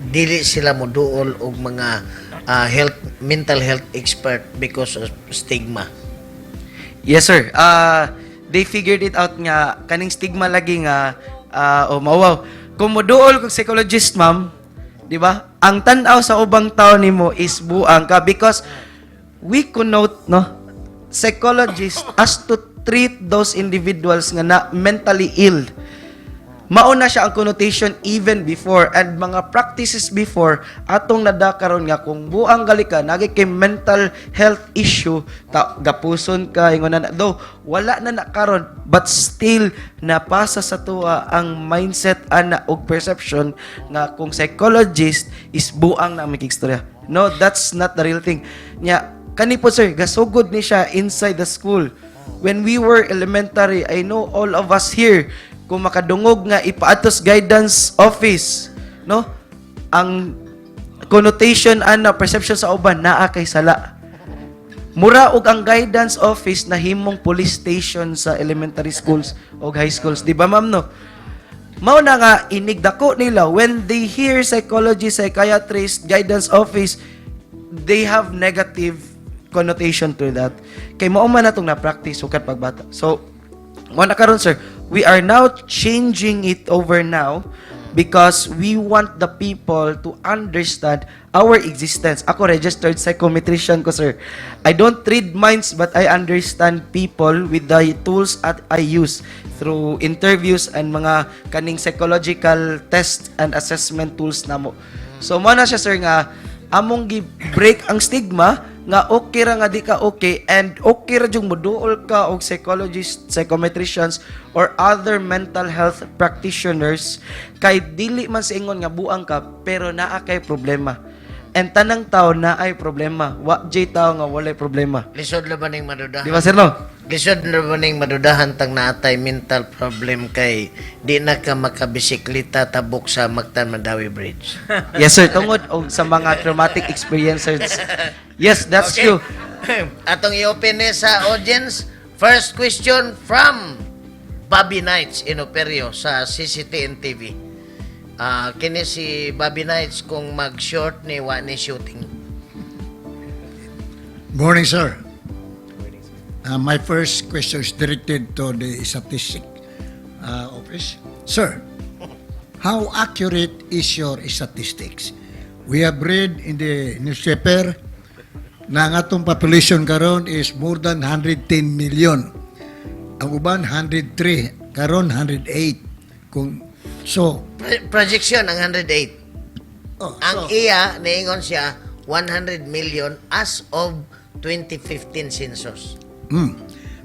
dili sila moduol og mga health mental health expert because of stigma? Yes, sir. They figured it out nga kaning stigma lagi nga oh, mawaw. Kung moduol kog psychologist, ma'am, di ba? Ang tan-aw sa ubang tao nimo is buang ka because we connote, no, psychologist as to treat those individuals nga na mentally ill. Mao na siya ang connotation even before and mga practices before atong nadakaron nga kung buang gali ka, nagi kay mental health issue ta, gapuson ka, ingon na. Though wala na na karon, but still napasa sa tuwa ang mindset ana og perception nga kung psychologist is buang na ang istorya. No, that's not the real thing. Nya kani po, sir, gasugod ni siya inside the school when we were elementary. I know all of us here, kung makadungog nga ipaadtos guidance office, no, ang connotation ana, perception sa uban, naa kay sala. Mura og ang guidance office na himong police station sa elementary schools o high schools, di ba, ma'am, no? Mao na nga inigdako nila, when they hear psychology, psychiatrist, guidance office, they have negative connotation to that. Kay mao man natong na-practice sukad pagbata. So, mao na karon, sir, we are now changing it over now because we want the people to understand our existence. Ako, registered psychometrician ko, sir. I don't read minds, but I understand people with the tools at I use through interviews and mga kaning psychological test and assessment tools namo. So mo na siya, sir, nga among gi-break ang stigma nga okay ra nga di ka okay and okay ra jung moduol ka og psychologist, psychometricians or other mental health practitioners, kay dili man sa ingon nga buang ka, pero naa kay problema. And tanang tao na ay problema. Wa jay tao nga walay problema. Lisod na ba ning madudahan? Di ba, sir, no? Lisod na ba ning madudahan tang naatay mental problem kay di na ka makabisikleta tabok sa Mactan Mandaue Bridge? Yes, sir, tungod og sa mga traumatic experiences. Yes, that's true. Atong i-open ni sa audience. First question from Bobby Knights Inoperio sa CCTN TV. Kini si Bobby Knights, kung mag-short ni, wa ni shooting. Morning, sir. My first question is directed to the statistic office. Sir, how accurate is your statistics? We have read in the newspaper na ang atong population karon is more than 110 million. Ang uban 103, karon 108. Kung so, Projection ang 108. Oh, Ang so, iya, niingon siya, 100 million as of 2015 census.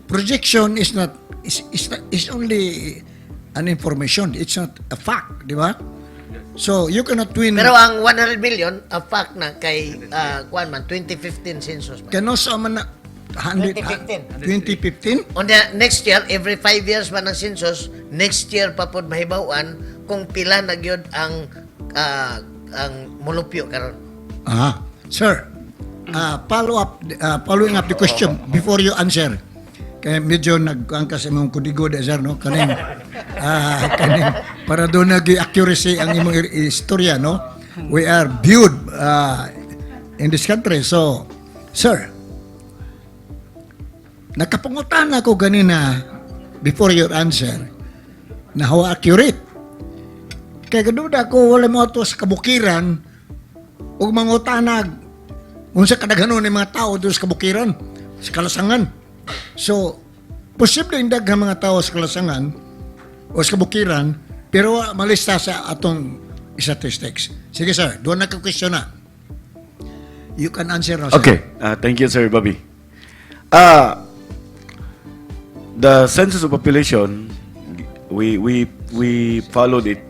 Projection is not is, is not, is only an information. It's not a fact, di ba? So you cannot win. Pero ang 100 million, a fact na kay kuan man, 2015 census man. Kano sa man na 100, 2015. 2015? On the next year, every 5 years man ang census, next year pa pod mahibaw-an kung pila na gyud ang mulupyo karon. Ah, sir. Follow up following up the question before you answer. Kaya medyo nag-angkas imong kudigo da, sir, no, kaning para doon nag accuracy ang imong istorya, no? We are viewed in this country. So, sir, nakapangutan ako ganina before your answer na how accurate. Kay kaduda ko wala mo ato sa kabukiran ug mangutanag unsa kadaghanon ni mga tao doon sa kabukiran, sa kalasangan. So, posible ang daghang mga tao sa kalasangan o sa kabukiran, pero wa malista sa atong statistics. Sige, sir, doon na ka question na. You can answer now, sir. Okay, thank you, Sir Bobby. The census of population, we followed it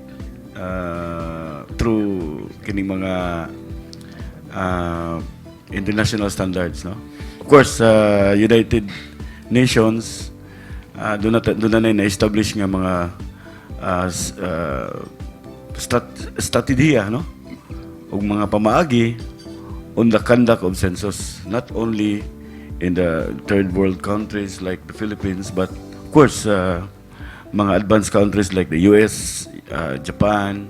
through kining mga international standards, no? Of course, United Nations, doon na na na-establish nga mga strategiya, no, ug mga pamaagi on the conduct of census, not only in the third world countries like the Philippines, but of course mga advanced countries like the US, Japan,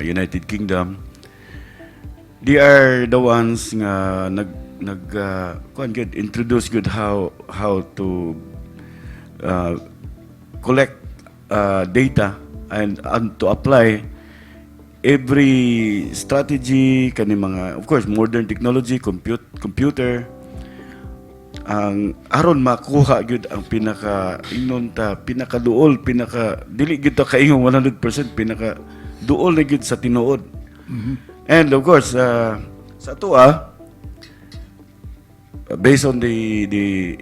United Kingdom. They are the ones nga nag nag kuan gud, introduce good how to collect data and to apply every strategy kani mga, of course, modern technology, computer, ang aron makuha gyud ang pinaka, ingnon ta, pinaka duol, pinaka dili gyud ta kaingon 100%, pinaka duol na gyud sa tinuod. And of course, sa atoa, based on the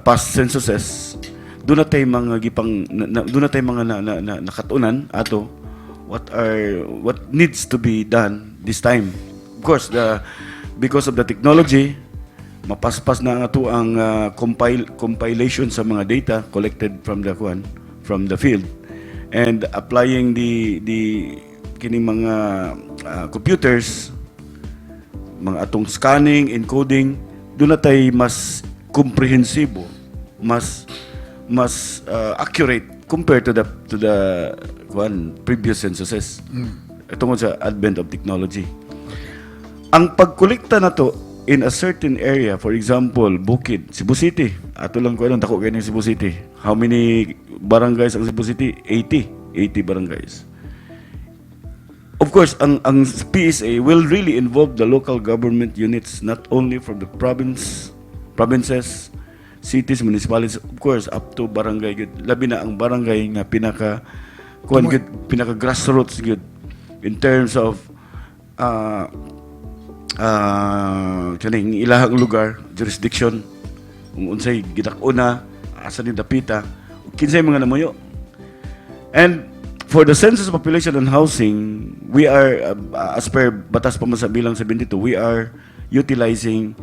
past censuses, duna tay mga gipang duna tay mga na nakatunan ato what needs to be done this time. Of course, the because of the technology, mapaspas na ang ato ang compilation sa mga data collected from the kuan, from the field, and applying the kining mga computers, mga atong scanning, encoding, duna tay mas komprehensibo, mas accurate compared to the kuan, previous censuses. Tungod sa advent of technology. Ang pagkolekta na to in a certain area, for example, Bukid, Cebu City. Ato lang ko alam, dako kaayo Cebu City. How many barangays ang Cebu City? 80. 80 barangays. Of course, ang PSA will really involve the local government units, not only from the provinces, cities, municipalities, of course, up to barangay gyud. Labi na ang barangay nga pinaka kuan gyud, pinaka grassroots gyud in terms of kaning ilahang lugar, jurisdiction, kung unsay gidak-ona, asa ni dapita, kinsay mga namuyo. And for the census population and housing, we are, as per Batas Pambansa Bilang 72, we are utilizing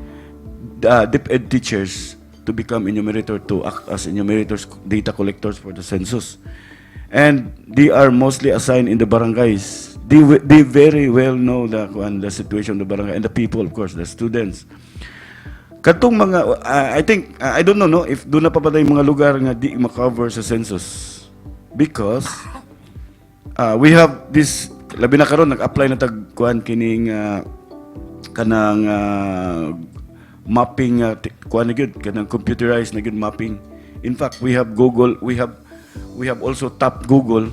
the DepEd teachers to become enumerator, to act as enumerators, data collectors for the census. And they are mostly assigned in the barangays. They very well know the situation of the barangay and the people, of course, the students. Katong mga, I think, I don't know, no, if duna pa ba yung mga lugar nga di ma-cover sa census. Because we have this, labi na karon nag-apply na tag kuan kining kanang mapping, kuan na gyud, kanang computerized na gyud mapping. In fact, we have Google, we have also tapped Google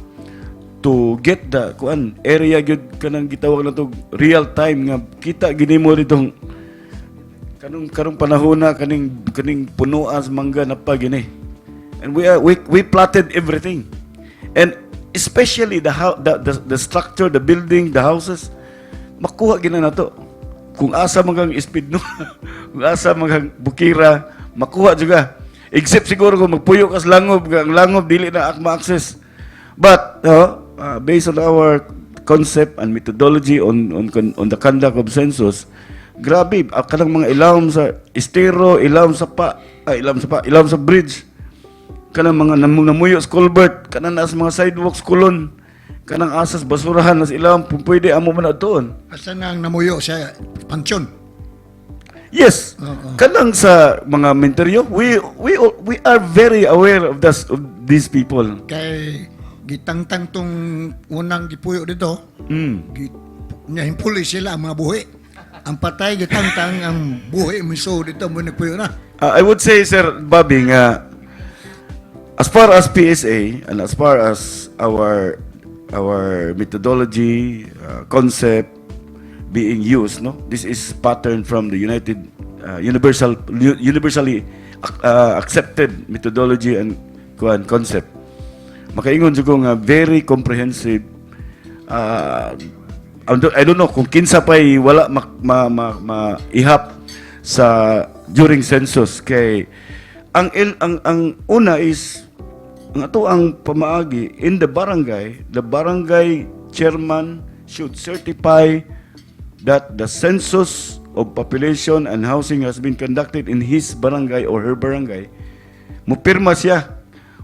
to get the kuan area gyud, kanang gitawag na to real time nga kita gini mo ditong kanong karong panahon na kaning punuan sa mangga na pa gini. And we plotted everything. And especially the structure, the building, the houses, makuha gina na to. Kung asa man kang speed no, kung asa man kang bukira, makuha juga. Except siguro kung magpuyo ka sa langob, ang langob dili na ak ma-access. But based on our concept and methodology on the conduct of census, grabe, kanang mga ilawom sa estero, ilawom sa pa, ay, ilawom sa pa, ilawom sa bridge, kanang mga namuyo sa culvert, kanang nasa mga sidewalks kulon, kanang asas basurahan nas ilawom, kung pwede amo man atuon. Asa na ang namuyo sa pansyon? Yes. Oo. Kanang sa mga menteryo, we are very aware of these people. Kay gitangtang tong unang gipuyo dito, nya himpuli sila ang mga buhi. Ang patay gitangtang, ang buhi miso dito mo nagpuyo na. I would say, Sir Bobby, nga, as far as PSA and as far as our methodology, concept being used, no, this is pattern from the United universally accepted methodology and kuan concept. Makaingon jud ko nga very comprehensive. I don't know kung kinsa pa'y wala ma ihap sa during census, kay ang una is ang ato ang pamaagi in the barangay chairman should certify that the census of population and housing has been conducted in his barangay or her barangay. Mupirma siya.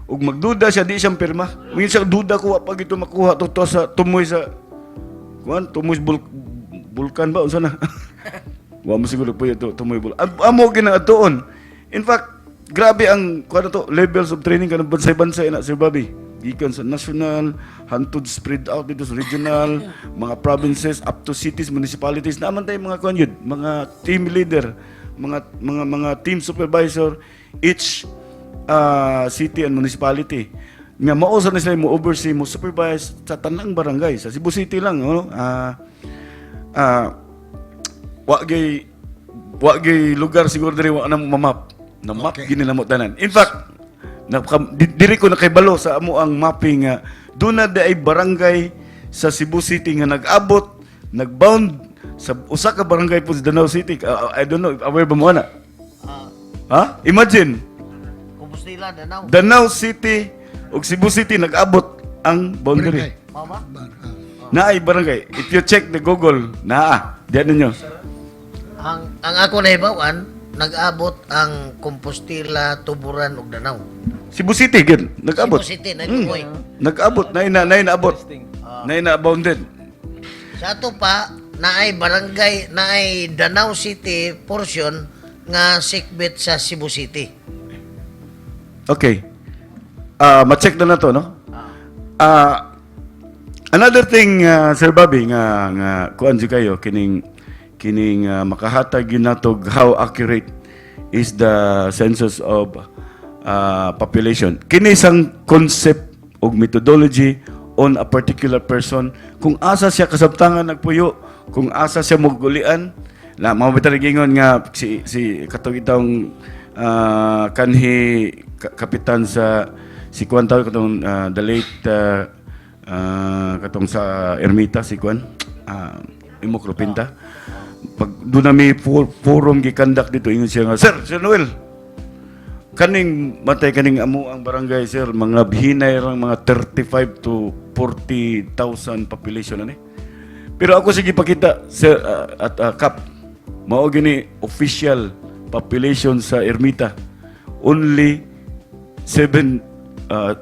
Ug magduda siya, di siyang pirma. Mingon siya, "Duda ko, wa pa gito makuha to, to sa tumoy sa kuan, tumoy bulkan ba unsa na." Wa mo siguro po ito tumoy bulkan. Amo gina atuon. In fact, grabe ang kuan to, levels of training kanang bansay-bansay na, Sir Bobby. Gikan sa national, hantod spread out dito sa regional, mga provinces up to cities, municipalities. Naman tayo mga kuan yun, mga team leader, mga team supervisor each city and municipality nga mao sa na sila mo oversee, mo supervise sa tanang barangay sa Cebu City lang, no? Wa gay lugar siguro diri wa na mamap na map gini namo tanan. In fact, diri ko nakibalo sa amo ang mapping nga doon na ay barangay sa Cebu City nga nag-abot, nagbound sa usa ka barangay po sa Danao City. I don't know if aware ba mo ana. Ha, imagine. Compostela, Danao. Danao City ug Cebu City nag-abot ang boundary. Barangay. Mama? Naay barangay. If you check the Google, naa. Diyan ninyo. Ang ako nahibawan, nag-abot ang Compostela, Tuburan ug Danao. Cebu City gid nag-abot. Cebu City, nagtukoy. Nag-abot na ina na inaabot. Na ina bounded. Sa ato pa, naay barangay, naay Danao City portion nga sikbit sa Cebu City. Okay. Ah, ma-check na to, no? Another thing, Sir Bobby, nga kuan jud kayo kining kining makahatag gyud nato how accurate is the census of population. Kini isang concept og methodology on a particular person kung asa siya kasabtangan nagpuyo, kung asa siya mogulian. La mao ba gingon nga si si katong itong kanhi kapitan sa si kuan tawag katong the late katong sa Ermita, si kuan Imo Rupinta, pag doon na may forum gikandak dito, ingon siya nga, "Sir, Sir Noel, kaning matay kaning amo ang barangay, sir, mga hinay lang mga 35 to 40,000 population ani." Pero ako sige pakita, sir, at kap mao gini official population sa Ermita, only 7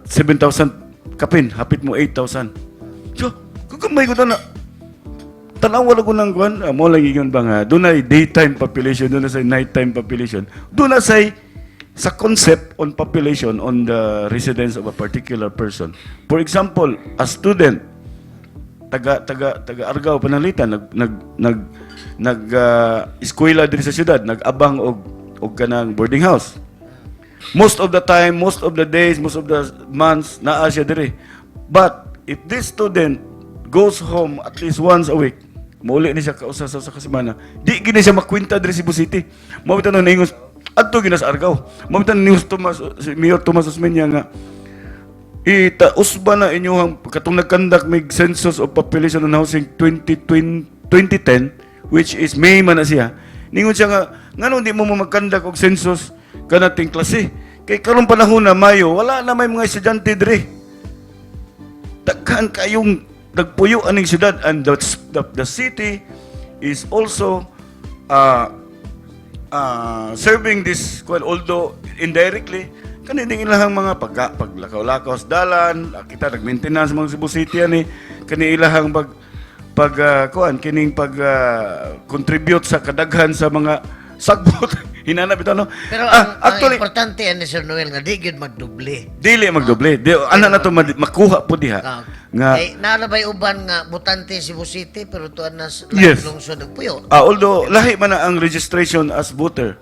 7,000 kapin, hapit mo 8,000. So kagamay ko na tanawa lang ko ng kwan, mo lang ingon ba nga, doon ay daytime population, doon na say nighttime population, doon na say sa concept on population on the residence of a particular person. For example, a student, taga Argao Pananglitan, nag eskwela diri sa syudad, nag-abang og kanang boarding house. Most of the time, most of the days, most of the months, naa siya diri. But if this student goes home at least once a week, mauli ni siya kausa sa kasemana, di gini siya makwenta diri Cebu City. Mao bitaw nang ningon adto gina sa Argao. Mao bitaw ningon Tomas, si Mayor Tomas Osmeña nga ita usba na inyong katong nagkandak mig census of population and housing 2020, 2010, which is May man na siya. Ningon siya nga nganong di mo magkandak og census kanating klase kay karong panahon na Mayo, wala na may mga estudyante diri, daghan kayong nagpuyo aning syudad, and the city is also serving this, well, although indirectly, kanining ilahang mga pagka paglakaw-lakaw sa dalan, kita nag-maintenance mga Cebu City ani, kani ilahang pag pag kuan kining pag contribute sa kadaghan sa mga sagbot hinanap ito, no? Pero ang actually importante ani, Sir Noel, nga di gyud magdoble. Dili magdoble di ana na to makuha po diha nga Kay naa bay uban nga botante Cebu City pero tuan na sa lungsod nagpuyo. Although lahi man na ang registration as voter.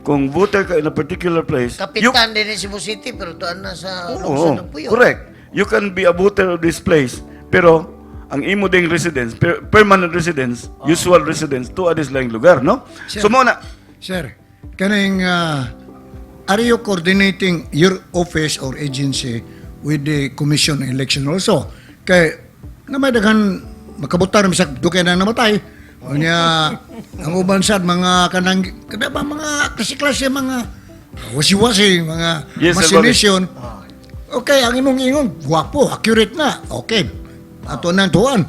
Kung voter ka in a particular place, Kapitan din ni Cebu City pero tuan na sa Oo, lungsod nagpuyo. correct. You can be a voter of this place, pero ang imo ding residence, permanent residence, usual residence, to this lang lugar, no? Sir. So mo na, Sir, kaning are you coordinating your office or agency with the Commission on Election also? Kay na may daghan makabutar bisag dugay na namatay. Unya ang uban sad mga kanang kada ba mga klase-klase, mga wasi-wasi, mga Yes, Sir Bobby. machination. Okay, ang imong ingon, guwapo, accurate na. Okay. Ato nang tuan.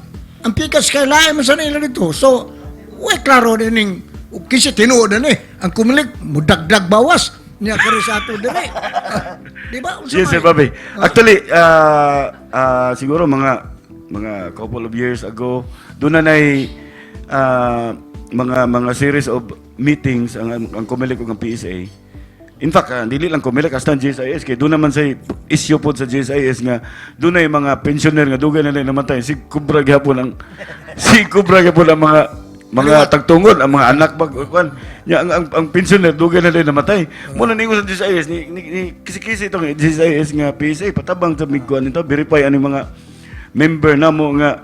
Ang pikas kay lain man sa nila dito. So, we klaro din ning kinsa tinuod na ni. Ang Comelec mudagdag bawas niya kari sa ato diri. Di ba? Unsa Yes, may- Sir Bobby. Actually, siguro mga couple of years ago, doon na nay mga series of meetings ang COMELEC ug ang PSA. In fact, dili lang COMELEC, hasta ang GSIS kay doon naman sa issue pod sa GSIS nga doon na yung mga pensioner nga dugay na lang namatay, si kubra gihapon ang mga tagtungod, ang mga anak bag kuan nya, ang pensioner dugay na lang namatay mo na ningon sa GSIS ni kisi-kisi itong GSIS nga PSA, patabang sa migkuan nito, verify ani mga member namo nga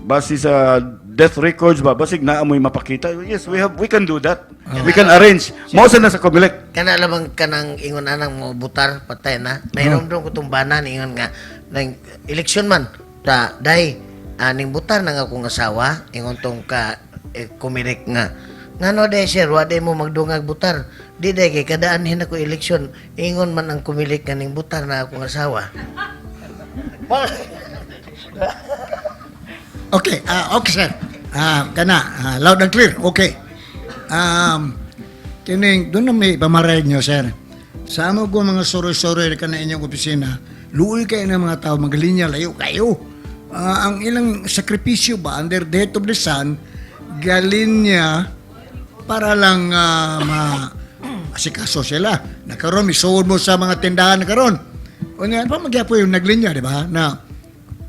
base sa death records ba, basig naa mo'y mapakita. Yes, we can do that. We can arrange mao sa nasa COMELEC. Kana lamang kanang ingon anang mo butar patay na. Nahinomdom ko tong bana ingon nga nang eleksyon man ta day aning butar na nga akong asawa, ingon tong ka eh, COMELEC nga ngano day sir, wa day mo magdungag butar, di day kay kadaanhin ako eleksyon, ingon man ang COMELEC nga ning butar na akong asawa. Okay, sir. Kana, loud and clear. Okay. Kining doon na may pamaray nyo, sir. Sa amo ko mga soroy-soroy ka na inyong opisina, luoy kayo ng mga tao, maglinya, layo kayo. Ang ilang sakripisyo ba, under the heat of the sun, galinya para lang ma asikaso sila. Nakaroon, isuod mo sa mga tindahan nakaroon. O nga, pa magyapo yung naglinya, di ba? Na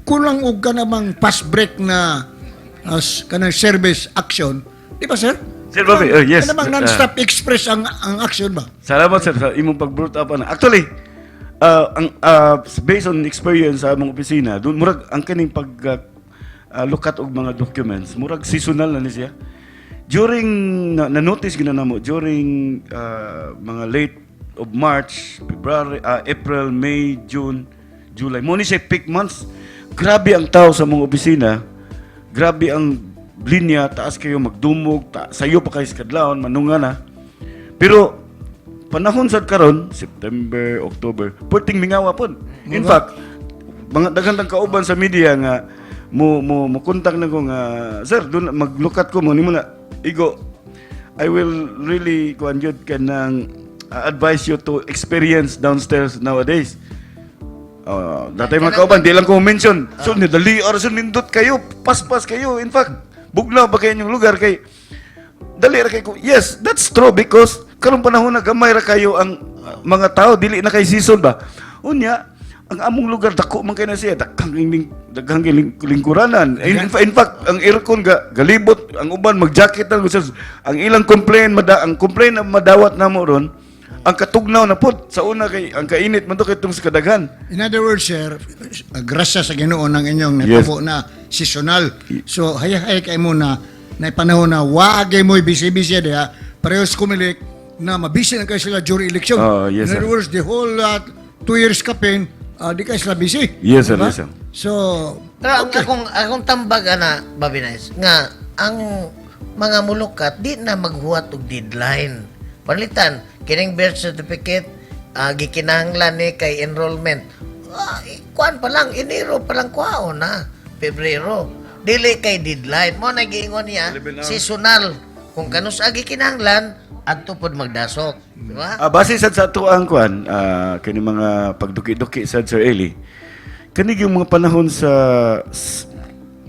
kulang og ka namang fast break na as kanang service action, di ba, sir? Sir Bobby, yes. Kanang non-stop express ang action ba? Salamat, sir, sa imong pag-brought up ana. Actually, ang based on experience sa among opisina, dun murag ang kaning pag lukat og mga documents, murag seasonal na ni siya. During na notice gina namo during mga late of March, February, April, May, June, July. Mo ni siya peak months. Grabe ang tao sa mga opisina. Grabe ang linya, taas kayo magdumog, sayo pa kayo sa kadlawon, manunga na. Pero panahon sad karon, September, October, perting mingawa pod. In fact, mga daghan tang kauban sa media nga mo kontak na ko nga, "Sir, dun maglukat ko mo nimo na igo." I will really kuan jud kanang advise you to experience downstairs nowadays. Datay mga kauban, di lang ko mention. So, ni dali or so nindot kayo, paspas kayo. In fact, bugnaw ba kayo inyong lugar kay dali ra kay ko. Yes, that's true because karong panahon na gamay ra kayo ang mga tao, dili na kay season ba. Unya, ang among lugar dako man kay na siya, daghang lingkuranan. In fact, ang aircon ga galibot, ang uban mag-jacket na ang ilang complaint ang complaint na madawat namo ron, ang katugnaw na pod sa una kay ang kainit man to kay tungod sa kadaghan. In other words, sir, grasya sa Ginoo ng inyong natabo na seasonal. So, hayahay kay mo na na panahon na waagay mo busy-busy diha, parehas COMELEC na mabisi na kayo sila during election. Oh, yes, In other sir. words, the whole 2 years kapin, di kayo sila busy. Yes, sir. Diba? Yes, sir. So, Pero ang akong tambag ana, Bobby Nice, nga ang mga mulukat di na maghuwat og deadline. Panalitan, kining birth certificate gikinahanglan ni kay enrollment. Kuan pa lang, Enero pa lang kuhaon na, Pebrero. Dili kay deadline. Mo na giingon niya, seasonal. Kung kanus agi kinahanglan, adto pod magdasok, di ba? Base sad sa ato ang kuan, kani mga pagduki-duki sad, Sir Eli. Kani yung mga panahon sa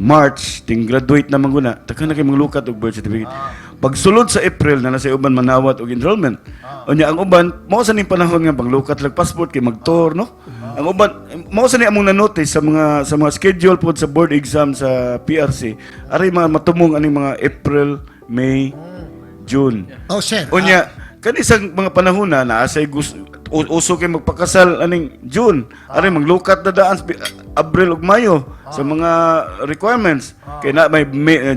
March ting graduate na man guna, taka na kay manglukat og birth certificate. Pagsulod sa April na nasa uban manawat og enrollment. Unya ang uban mao sa ning panahon nga panglukat lag passport kay magtour, no? Ang uban mao sa ni among na-notice sa mga schedule pod sa board exam sa PRC. Aray mga matumong aning mga April, May, June. Oh, sir. Unya, kani isang mga panahon na naasay gusto uso kay magpakasal aning June. Ari maglukat na daan sa Abril ug Mayo sa mga requirements. Kay na may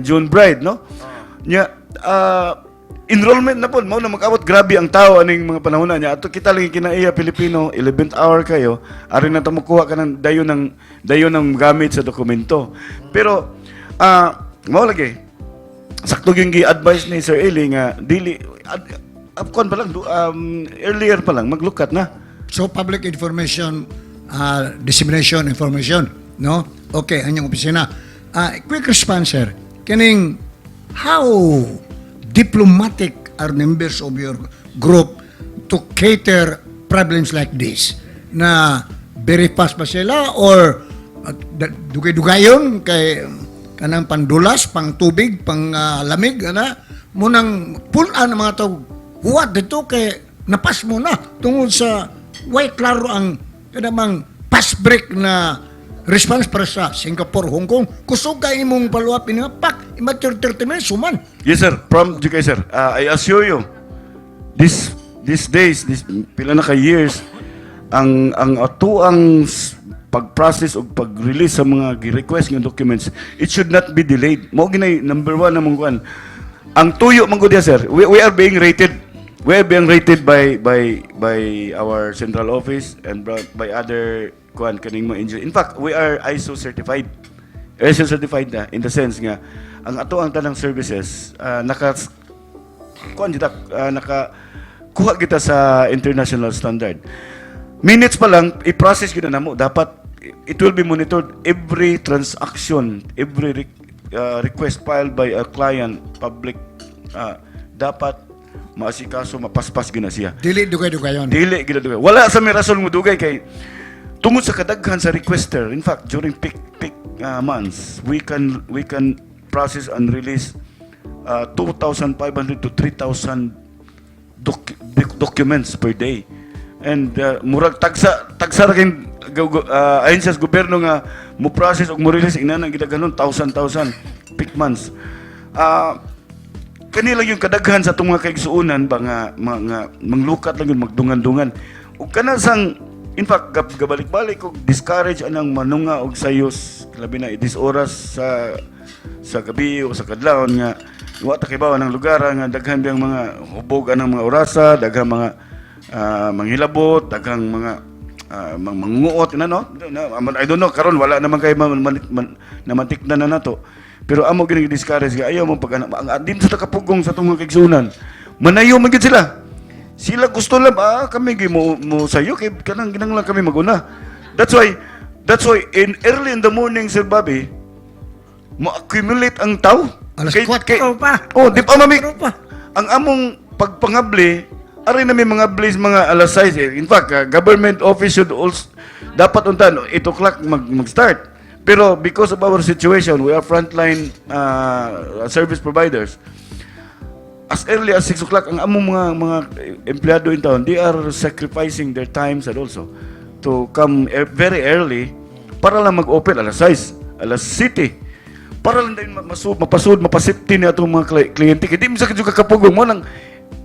June bride, no? Nya enrollment na pod mao na mag-abot grabe ang tao aning mga panahon na niya. Ato kita lang kinaiya Pilipino, 11th hour kayo, ari na ta mokuha ka ng dayon ng gamit sa dokumento. Pero mao lagi sakto yung gi-advise ni Sir Eli nga dili kuan pa lang earlier pa lang maglukat na. So public information, dissemination information, no? Okay, ang inyong opisina. Quick response, sir. Kining how diplomatic are members of your group to cater problems like this? Na very fast ba sila or dugay-dugayon kay kanang pandulas, pang tubig, pang lamig, ana munang pulaan ang mga tao huwat dito kay napas mo na tungod sa way klaro ang kanamang fast break na response para sa Singapore, Hong Kong. Kusog kay imong follow-up ini pak, immature 30 minutes human. Yes, sir. From GK, sir. I assure you, these days, this pila na ka years, ang atoang pag-process o pag-release sa mga gi-request nga documents, it should not be delayed. Mao ginay number one namong kuan. Ang tuyo man gud ya, sir. We are being rated. We are being rated by our central office and by other kuan kaning mga NGO. In fact, we are ISO certified. ISO certified na in the sense nga ang ato ang tanang services naka kuan kita naka kuha kita sa international standard. Minutes pa lang i-process gyud na namo, dapat it will be monitored, every transaction, every request filed by a client, public, dapat maasikaso, mapaspas gyud na siya. Dili dugay-dugayon. Dili gyud dugay. Wala sa may rason mo dugay kay tungod sa kadaghan sa requester. In fact, during peak months, we can process and release 2,500 to 3,000 documents per day. And murag tagsa tagsa ra kay ayon sa gobyerno nga mo process og mo release ingana gidaghanon thousand thousand peak months. Kanila yung kadaghan sa atong mga kaigsuonan ba nga mga manglukat lang yun, magdungan-dungan ug kana sang, in fact, gabalik-balik og discourage anang manunga og sayos, labi na itis oras sa gabi o sa kadlawon nga wa ta kibaw ng lugar nga daghan biyang mga hubog anang mga orasa, daghang mga manghilabot, daghang mga mangunguot na, no. I don't know karon, wala naman kay man, namantikdan na nato, pero amo gini discourage nga ayaw mo pag ang din sa takapugong sa atong mga kaigsuonan, manayo man gyud sila. Sila gusto lang kami gi mo sayo kay kanang ginanglan kami maguna. That's why in early in the morning, Sir Bobby, mo accumulate ang tao. Alas 4 pa. Oh, di pa mami. 4 pa. Ang among pagpangabli, ari na may mga blaze mga alas 6 eh. In fact, government office should also dapat untan 8 o'clock mag-start. Pero because of our situation, we are frontline service providers. As early as 6 o'clock, ang among mga empleyado in town, they are sacrificing their times and also to come very early para lang mag-open alas 6, alas 7 para lang din mapasud, mapasipti ni atong mga kliyente. Kay di mo sa kadyo kakapugong mo nang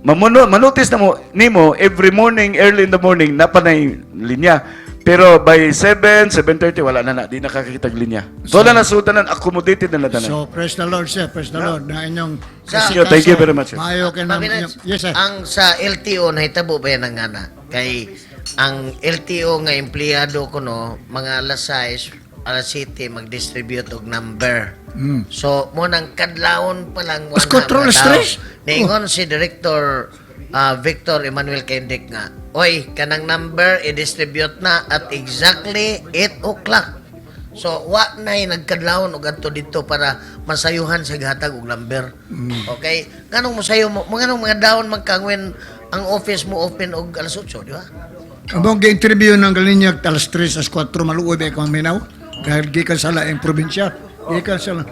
mamono, manotice na mo nimo every morning, early in the morning, napanay linya. Pero by 7, 7:30, wala na na, di nakakita linya. So, na nasudanan, accommodated na na tanan. So, praise the Lord, sir. Praise the Lord. Na inyong Thank you very much, sir. Maayo kay na Pabinats, Yes, sir. ang sa LTO nahitabo ba yan ang ana? Kay ang LTO nga empleyado ko, no, mga alas 6, alas 7 mag-distribute og number. So mo nang kadlawon pa lang Mas wala control mga tao. stress. Niingon si Director Victor Emmanuel Kendik nga, "Oy, kanang number i-distribute na at exactly 8 o'clock." So, wa na nagkadlawon og adto dito para masayuhan sa gihatag og number. Okay? Nganong mosayo mo, nganong mga down magkangwen ang office mo open og alas 8, di ba? Among gi-interview ng galinyag alas 3, alas 4, maluoy ba ikaw minaw? Dahil gikan sa laing probinsya. Gikan sa.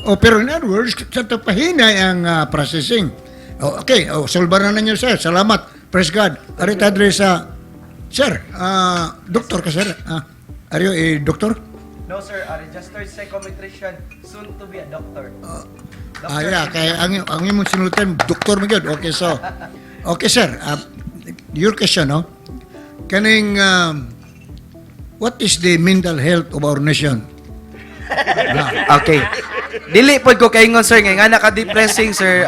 Oh, pero in other words, sa pahinay ang processing. Oh, okay, oh, solve na ninyo, sir. Salamat. Praise God. Arita dre sa sir, doktor ka, sir? Are you a doctor? No, sir, a registered psychometrician, soon to be a doctor. Ah, yeah, kaya ang imong sinultian, doktor mo gyud. Okay, so. Okay, sir. Your question, no? Kaning what is the mental health of our nation? Okay. Dili pod ko kaingon, sir, nga naka-depressing, sir.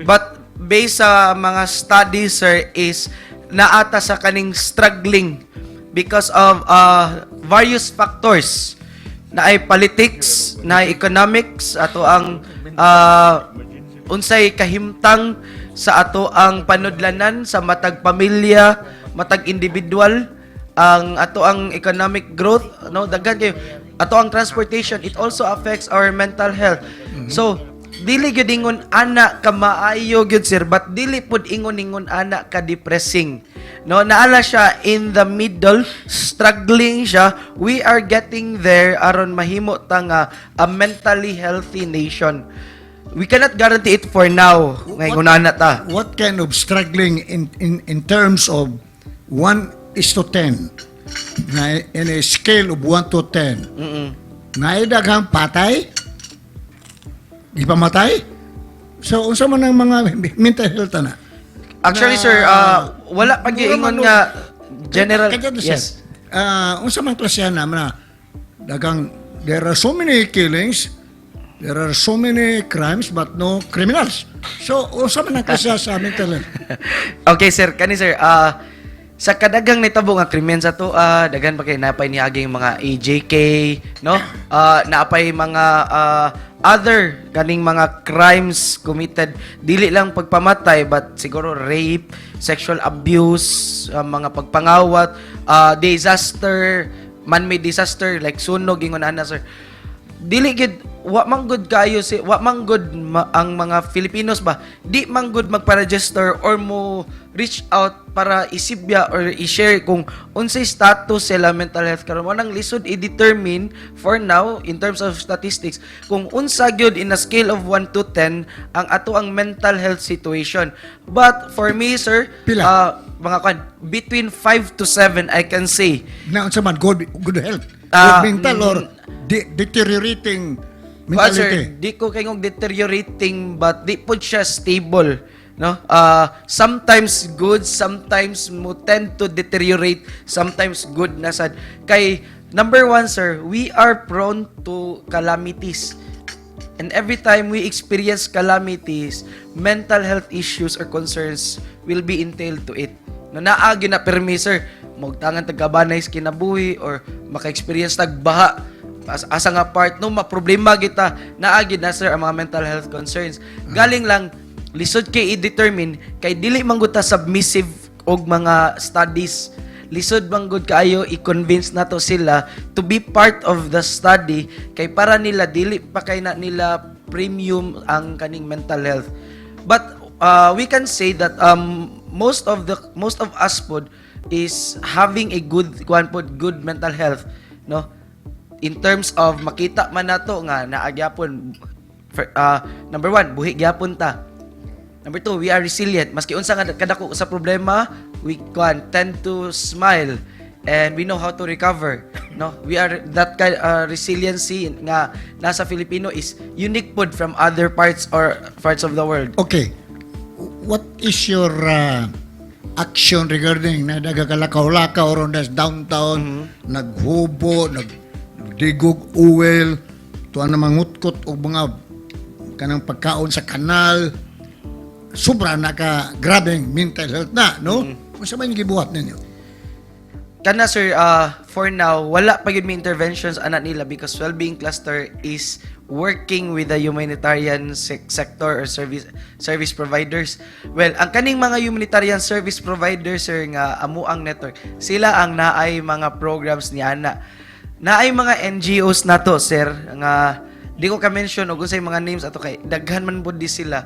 But based sa mga studies, sir, is naata sa kaning struggling because of various factors na ay politics, na ay economics, ato ang unsay kahimtang sa ato ang panudlanan sa matag pamilya, matag individual, ang ato ang economic growth, no, daghan kayo ato ang transportation, it also affects our mental health. So dili gyud ingon ana ka maayo gyud, sir, but dili pud ingon ingon ana ka depressing. No, naa la siya in the middle, struggling siya. We are getting there aron mahimo ta nga a mentally healthy nation. We cannot guarantee it for now. Ngayon na ta. What kind of struggling in terms of 1 is to 10? Na in a scale of 1 to 10. Naay daghang patay? Di pa matay? So, unsa man ang mga mental health na? Actually, Na- sir, wala pa giingon nga general. Kaya sir, Yes. Unsa man klase na na daghang there are so many killings, there are so many crimes but no criminals. So, unsa man ang klase sa mental health? Okay, sir, kani sir, sa kadaghang nitabo nga krimen sa to, daghan pa kay napay niaging mga EJK, no? Naapay mga other kaning mga crimes committed, dili lang pagpamatay but siguro rape, sexual abuse, mga pagpangawat, disaster, man-made disaster like sunog, ingon ana, sir. Dili gid, wa man good kayo si wa man good ang mga Filipinos ba, di man good magpa-register or mo reach out para isibya or i-share kung unsay status sila mental health karon. Mo nang lisod i-determine for now in terms of statistics kung unsa gyud in a scale of 1 to 10 ang ato ang mental health situation. But for me, sir, Pila? Mga kwan, between 5 to 7, I can say. Na unsa man good good health, good mental or deteriorating Well, sir, mentality? di ko kayong deteriorating but di po siya stable. No? Sometimes good, sometimes mo tend to deteriorate, sometimes good na sad. Kay number one, sir, we are prone to calamities. And every time we experience calamities, mental health issues or concerns will be entailed to it. No, naagi na permi, sir, magtangan tagkabanay sa kinabuhi or maka-experience tag baha asa nga part, no, maproblema kita, naagi na, sir, ang mga mental health concerns. Galing lang lisod kay i-determine kay dili man gud ta submissive og mga studies. Lisod man gud kaayo i-convince nato sila to be part of the study kay para nila dili pa kay na nila premium ang kaning mental health. But we can say that most of us pod is having a good kuan pod, good mental health, no, in terms of makita man nato nga naa gyapon, number one, buhi gyapon ta. Number two, we are resilient. Maski unsa nga kadako sa problema, we can tend to smile and we know how to recover. No, we are that kind resiliency nga nasa Filipino is unique pod from other parts or parts of the world. Okay. What is your action regarding na nagakalakaw-lakaw ron sa downtown, naghubo, nagdigog oil, tuwa na mangutkot og mga kanang pagkaon sa kanal, sobra naka grabeng mental health na, no? Unsa man yung gibuhat ninyo? Kana sir, for now wala pa gyud may interventions ana nila because well-being cluster is working with the humanitarian sector or service providers. Well, ang kaning mga humanitarian service providers, sir, nga amo ang network, sila ang naay mga programs ni ana. Naay mga NGOs nato, sir, nga di ko ka-mention og unsay mga names ato kay daghan man pud di sila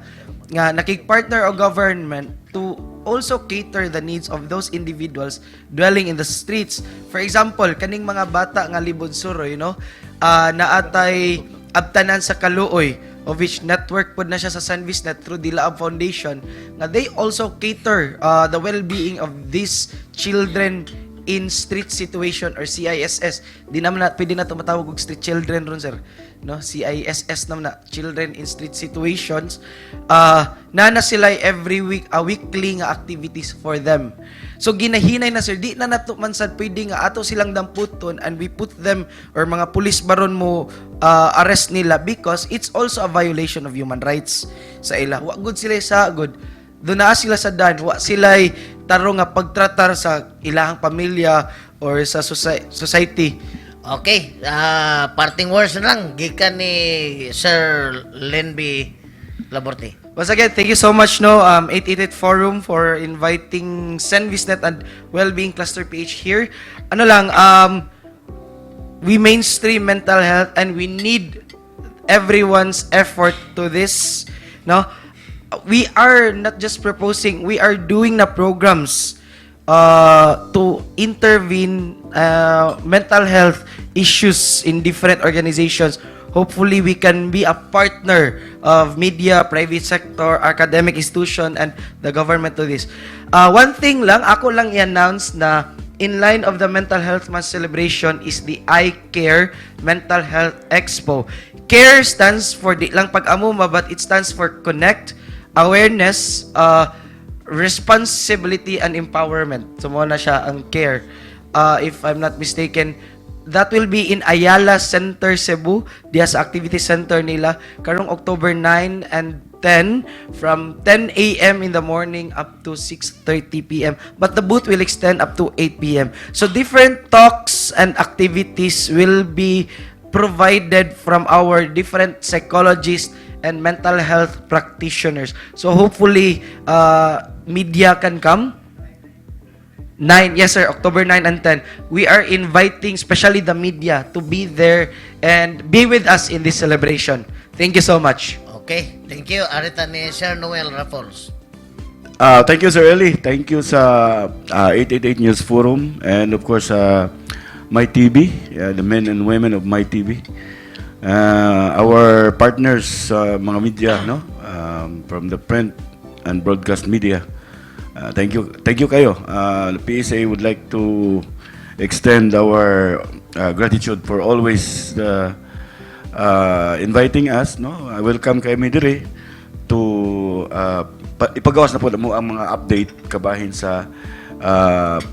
nga nakig-partner og government to also cater the needs of those individuals dwelling in the streets. For example, kaning mga bata nga libod suroy, no? Naatay abtanan sa Kaluoy, of which network pod na siya sa Senvisnet through the Laab Foundation, nga they also cater the well-being of these children in street situation or CISS. Di naman na pwede na tumatawag og street children ron, sir. No, CISS naman na, children in street situations. Na sila every week, a weekly nga activities for them. So ginahinay na, sir, di na nato man sad pwede nga ato silang damputon and we put them or mga pulis baron mo arrest nila because it's also a violation of human rights sa ila. Wa good sila sa good. Doon na sila sa dan, wa sila tarong nga pagtratar sa ilahang pamilya or sa society. Okay, parting words na lang gikan ni Sir Lenby Laborte. Once again, thank you so much, no, 888 Forum for inviting Senvisnet and Wellbeing Cluster PH here. Ano lang, we mainstream mental health and we need everyone's effort to this, no? We are not just proposing, we are doing na programs. to intervene mental health issues in different organizations. Hopefully, we can be a partner of media, private sector, academic institution, and the government to this. One thing lang, ako lang i-announce na in line of the Mental Health Month celebration is the I Care Mental Health Expo. CARE stands for, di lang pag-amuma, but it stands for Connect, Awareness, Responsibility, and Empowerment. So, mao na siya ang CARE. If I'm not mistaken, that will be in Ayala Center, Cebu, diya sa activity center nila, karong October 9 and 10 from 10 a.m. in the morning up to 6:30 p.m. But the booth will extend up to 8 p.m. So different talks and activities will be provided from our different psychologists and mental health practitioners. So hopefully, media can come. 9, yes sir, October 9 and 10. We are inviting especially the media to be there and be with us in this celebration. Thank you so much. Okay, thank you. Ari ta ni Sir Noel Rafols. Thank you, Sir Eli. Thank you sa 888 News Forum and of course My TV, yeah, the men and women of My TV. Our partners, mga media, no? From the print and broadcast media. Thank you kayo. The PSA would like to extend our gratitude for always inviting us, no? Welcome kay mi diri to ipagawas na pod mo ang mga update kabahin sa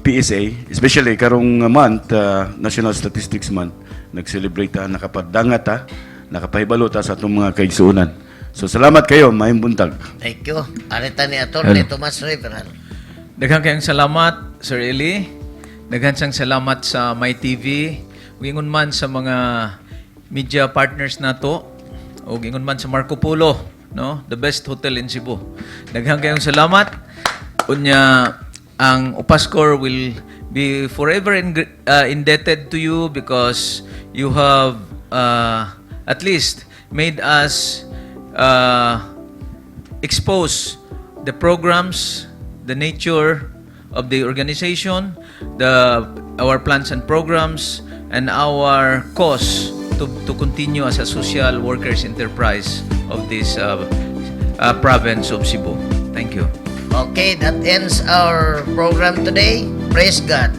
PSA, especially karong month, National Statistics Month, nag-celebrate ta, nakapadangat ta, nakapahibalo ta sa atong mga kaigsuonan. So salamat kayo, maayong buntag. Thank you. Ari ta ni Atty. Tomas Riveral. Daghan kayong salamat, Sir Eli. Daghan sang salamat sa My TV. Ug ingon man sa mga media partners nato. Ug ingon man sa Marco Polo, no? The best hotel in Cebu. Daghan kayong salamat. Unya ang Upascor will be forever indebted to you because you have at least made us expose the programs, the nature of the organization, the our plans and programs, and our cause to continue as a social workers enterprise of this province of Cebu. Thank you. Okay, that ends our program today. Praise God.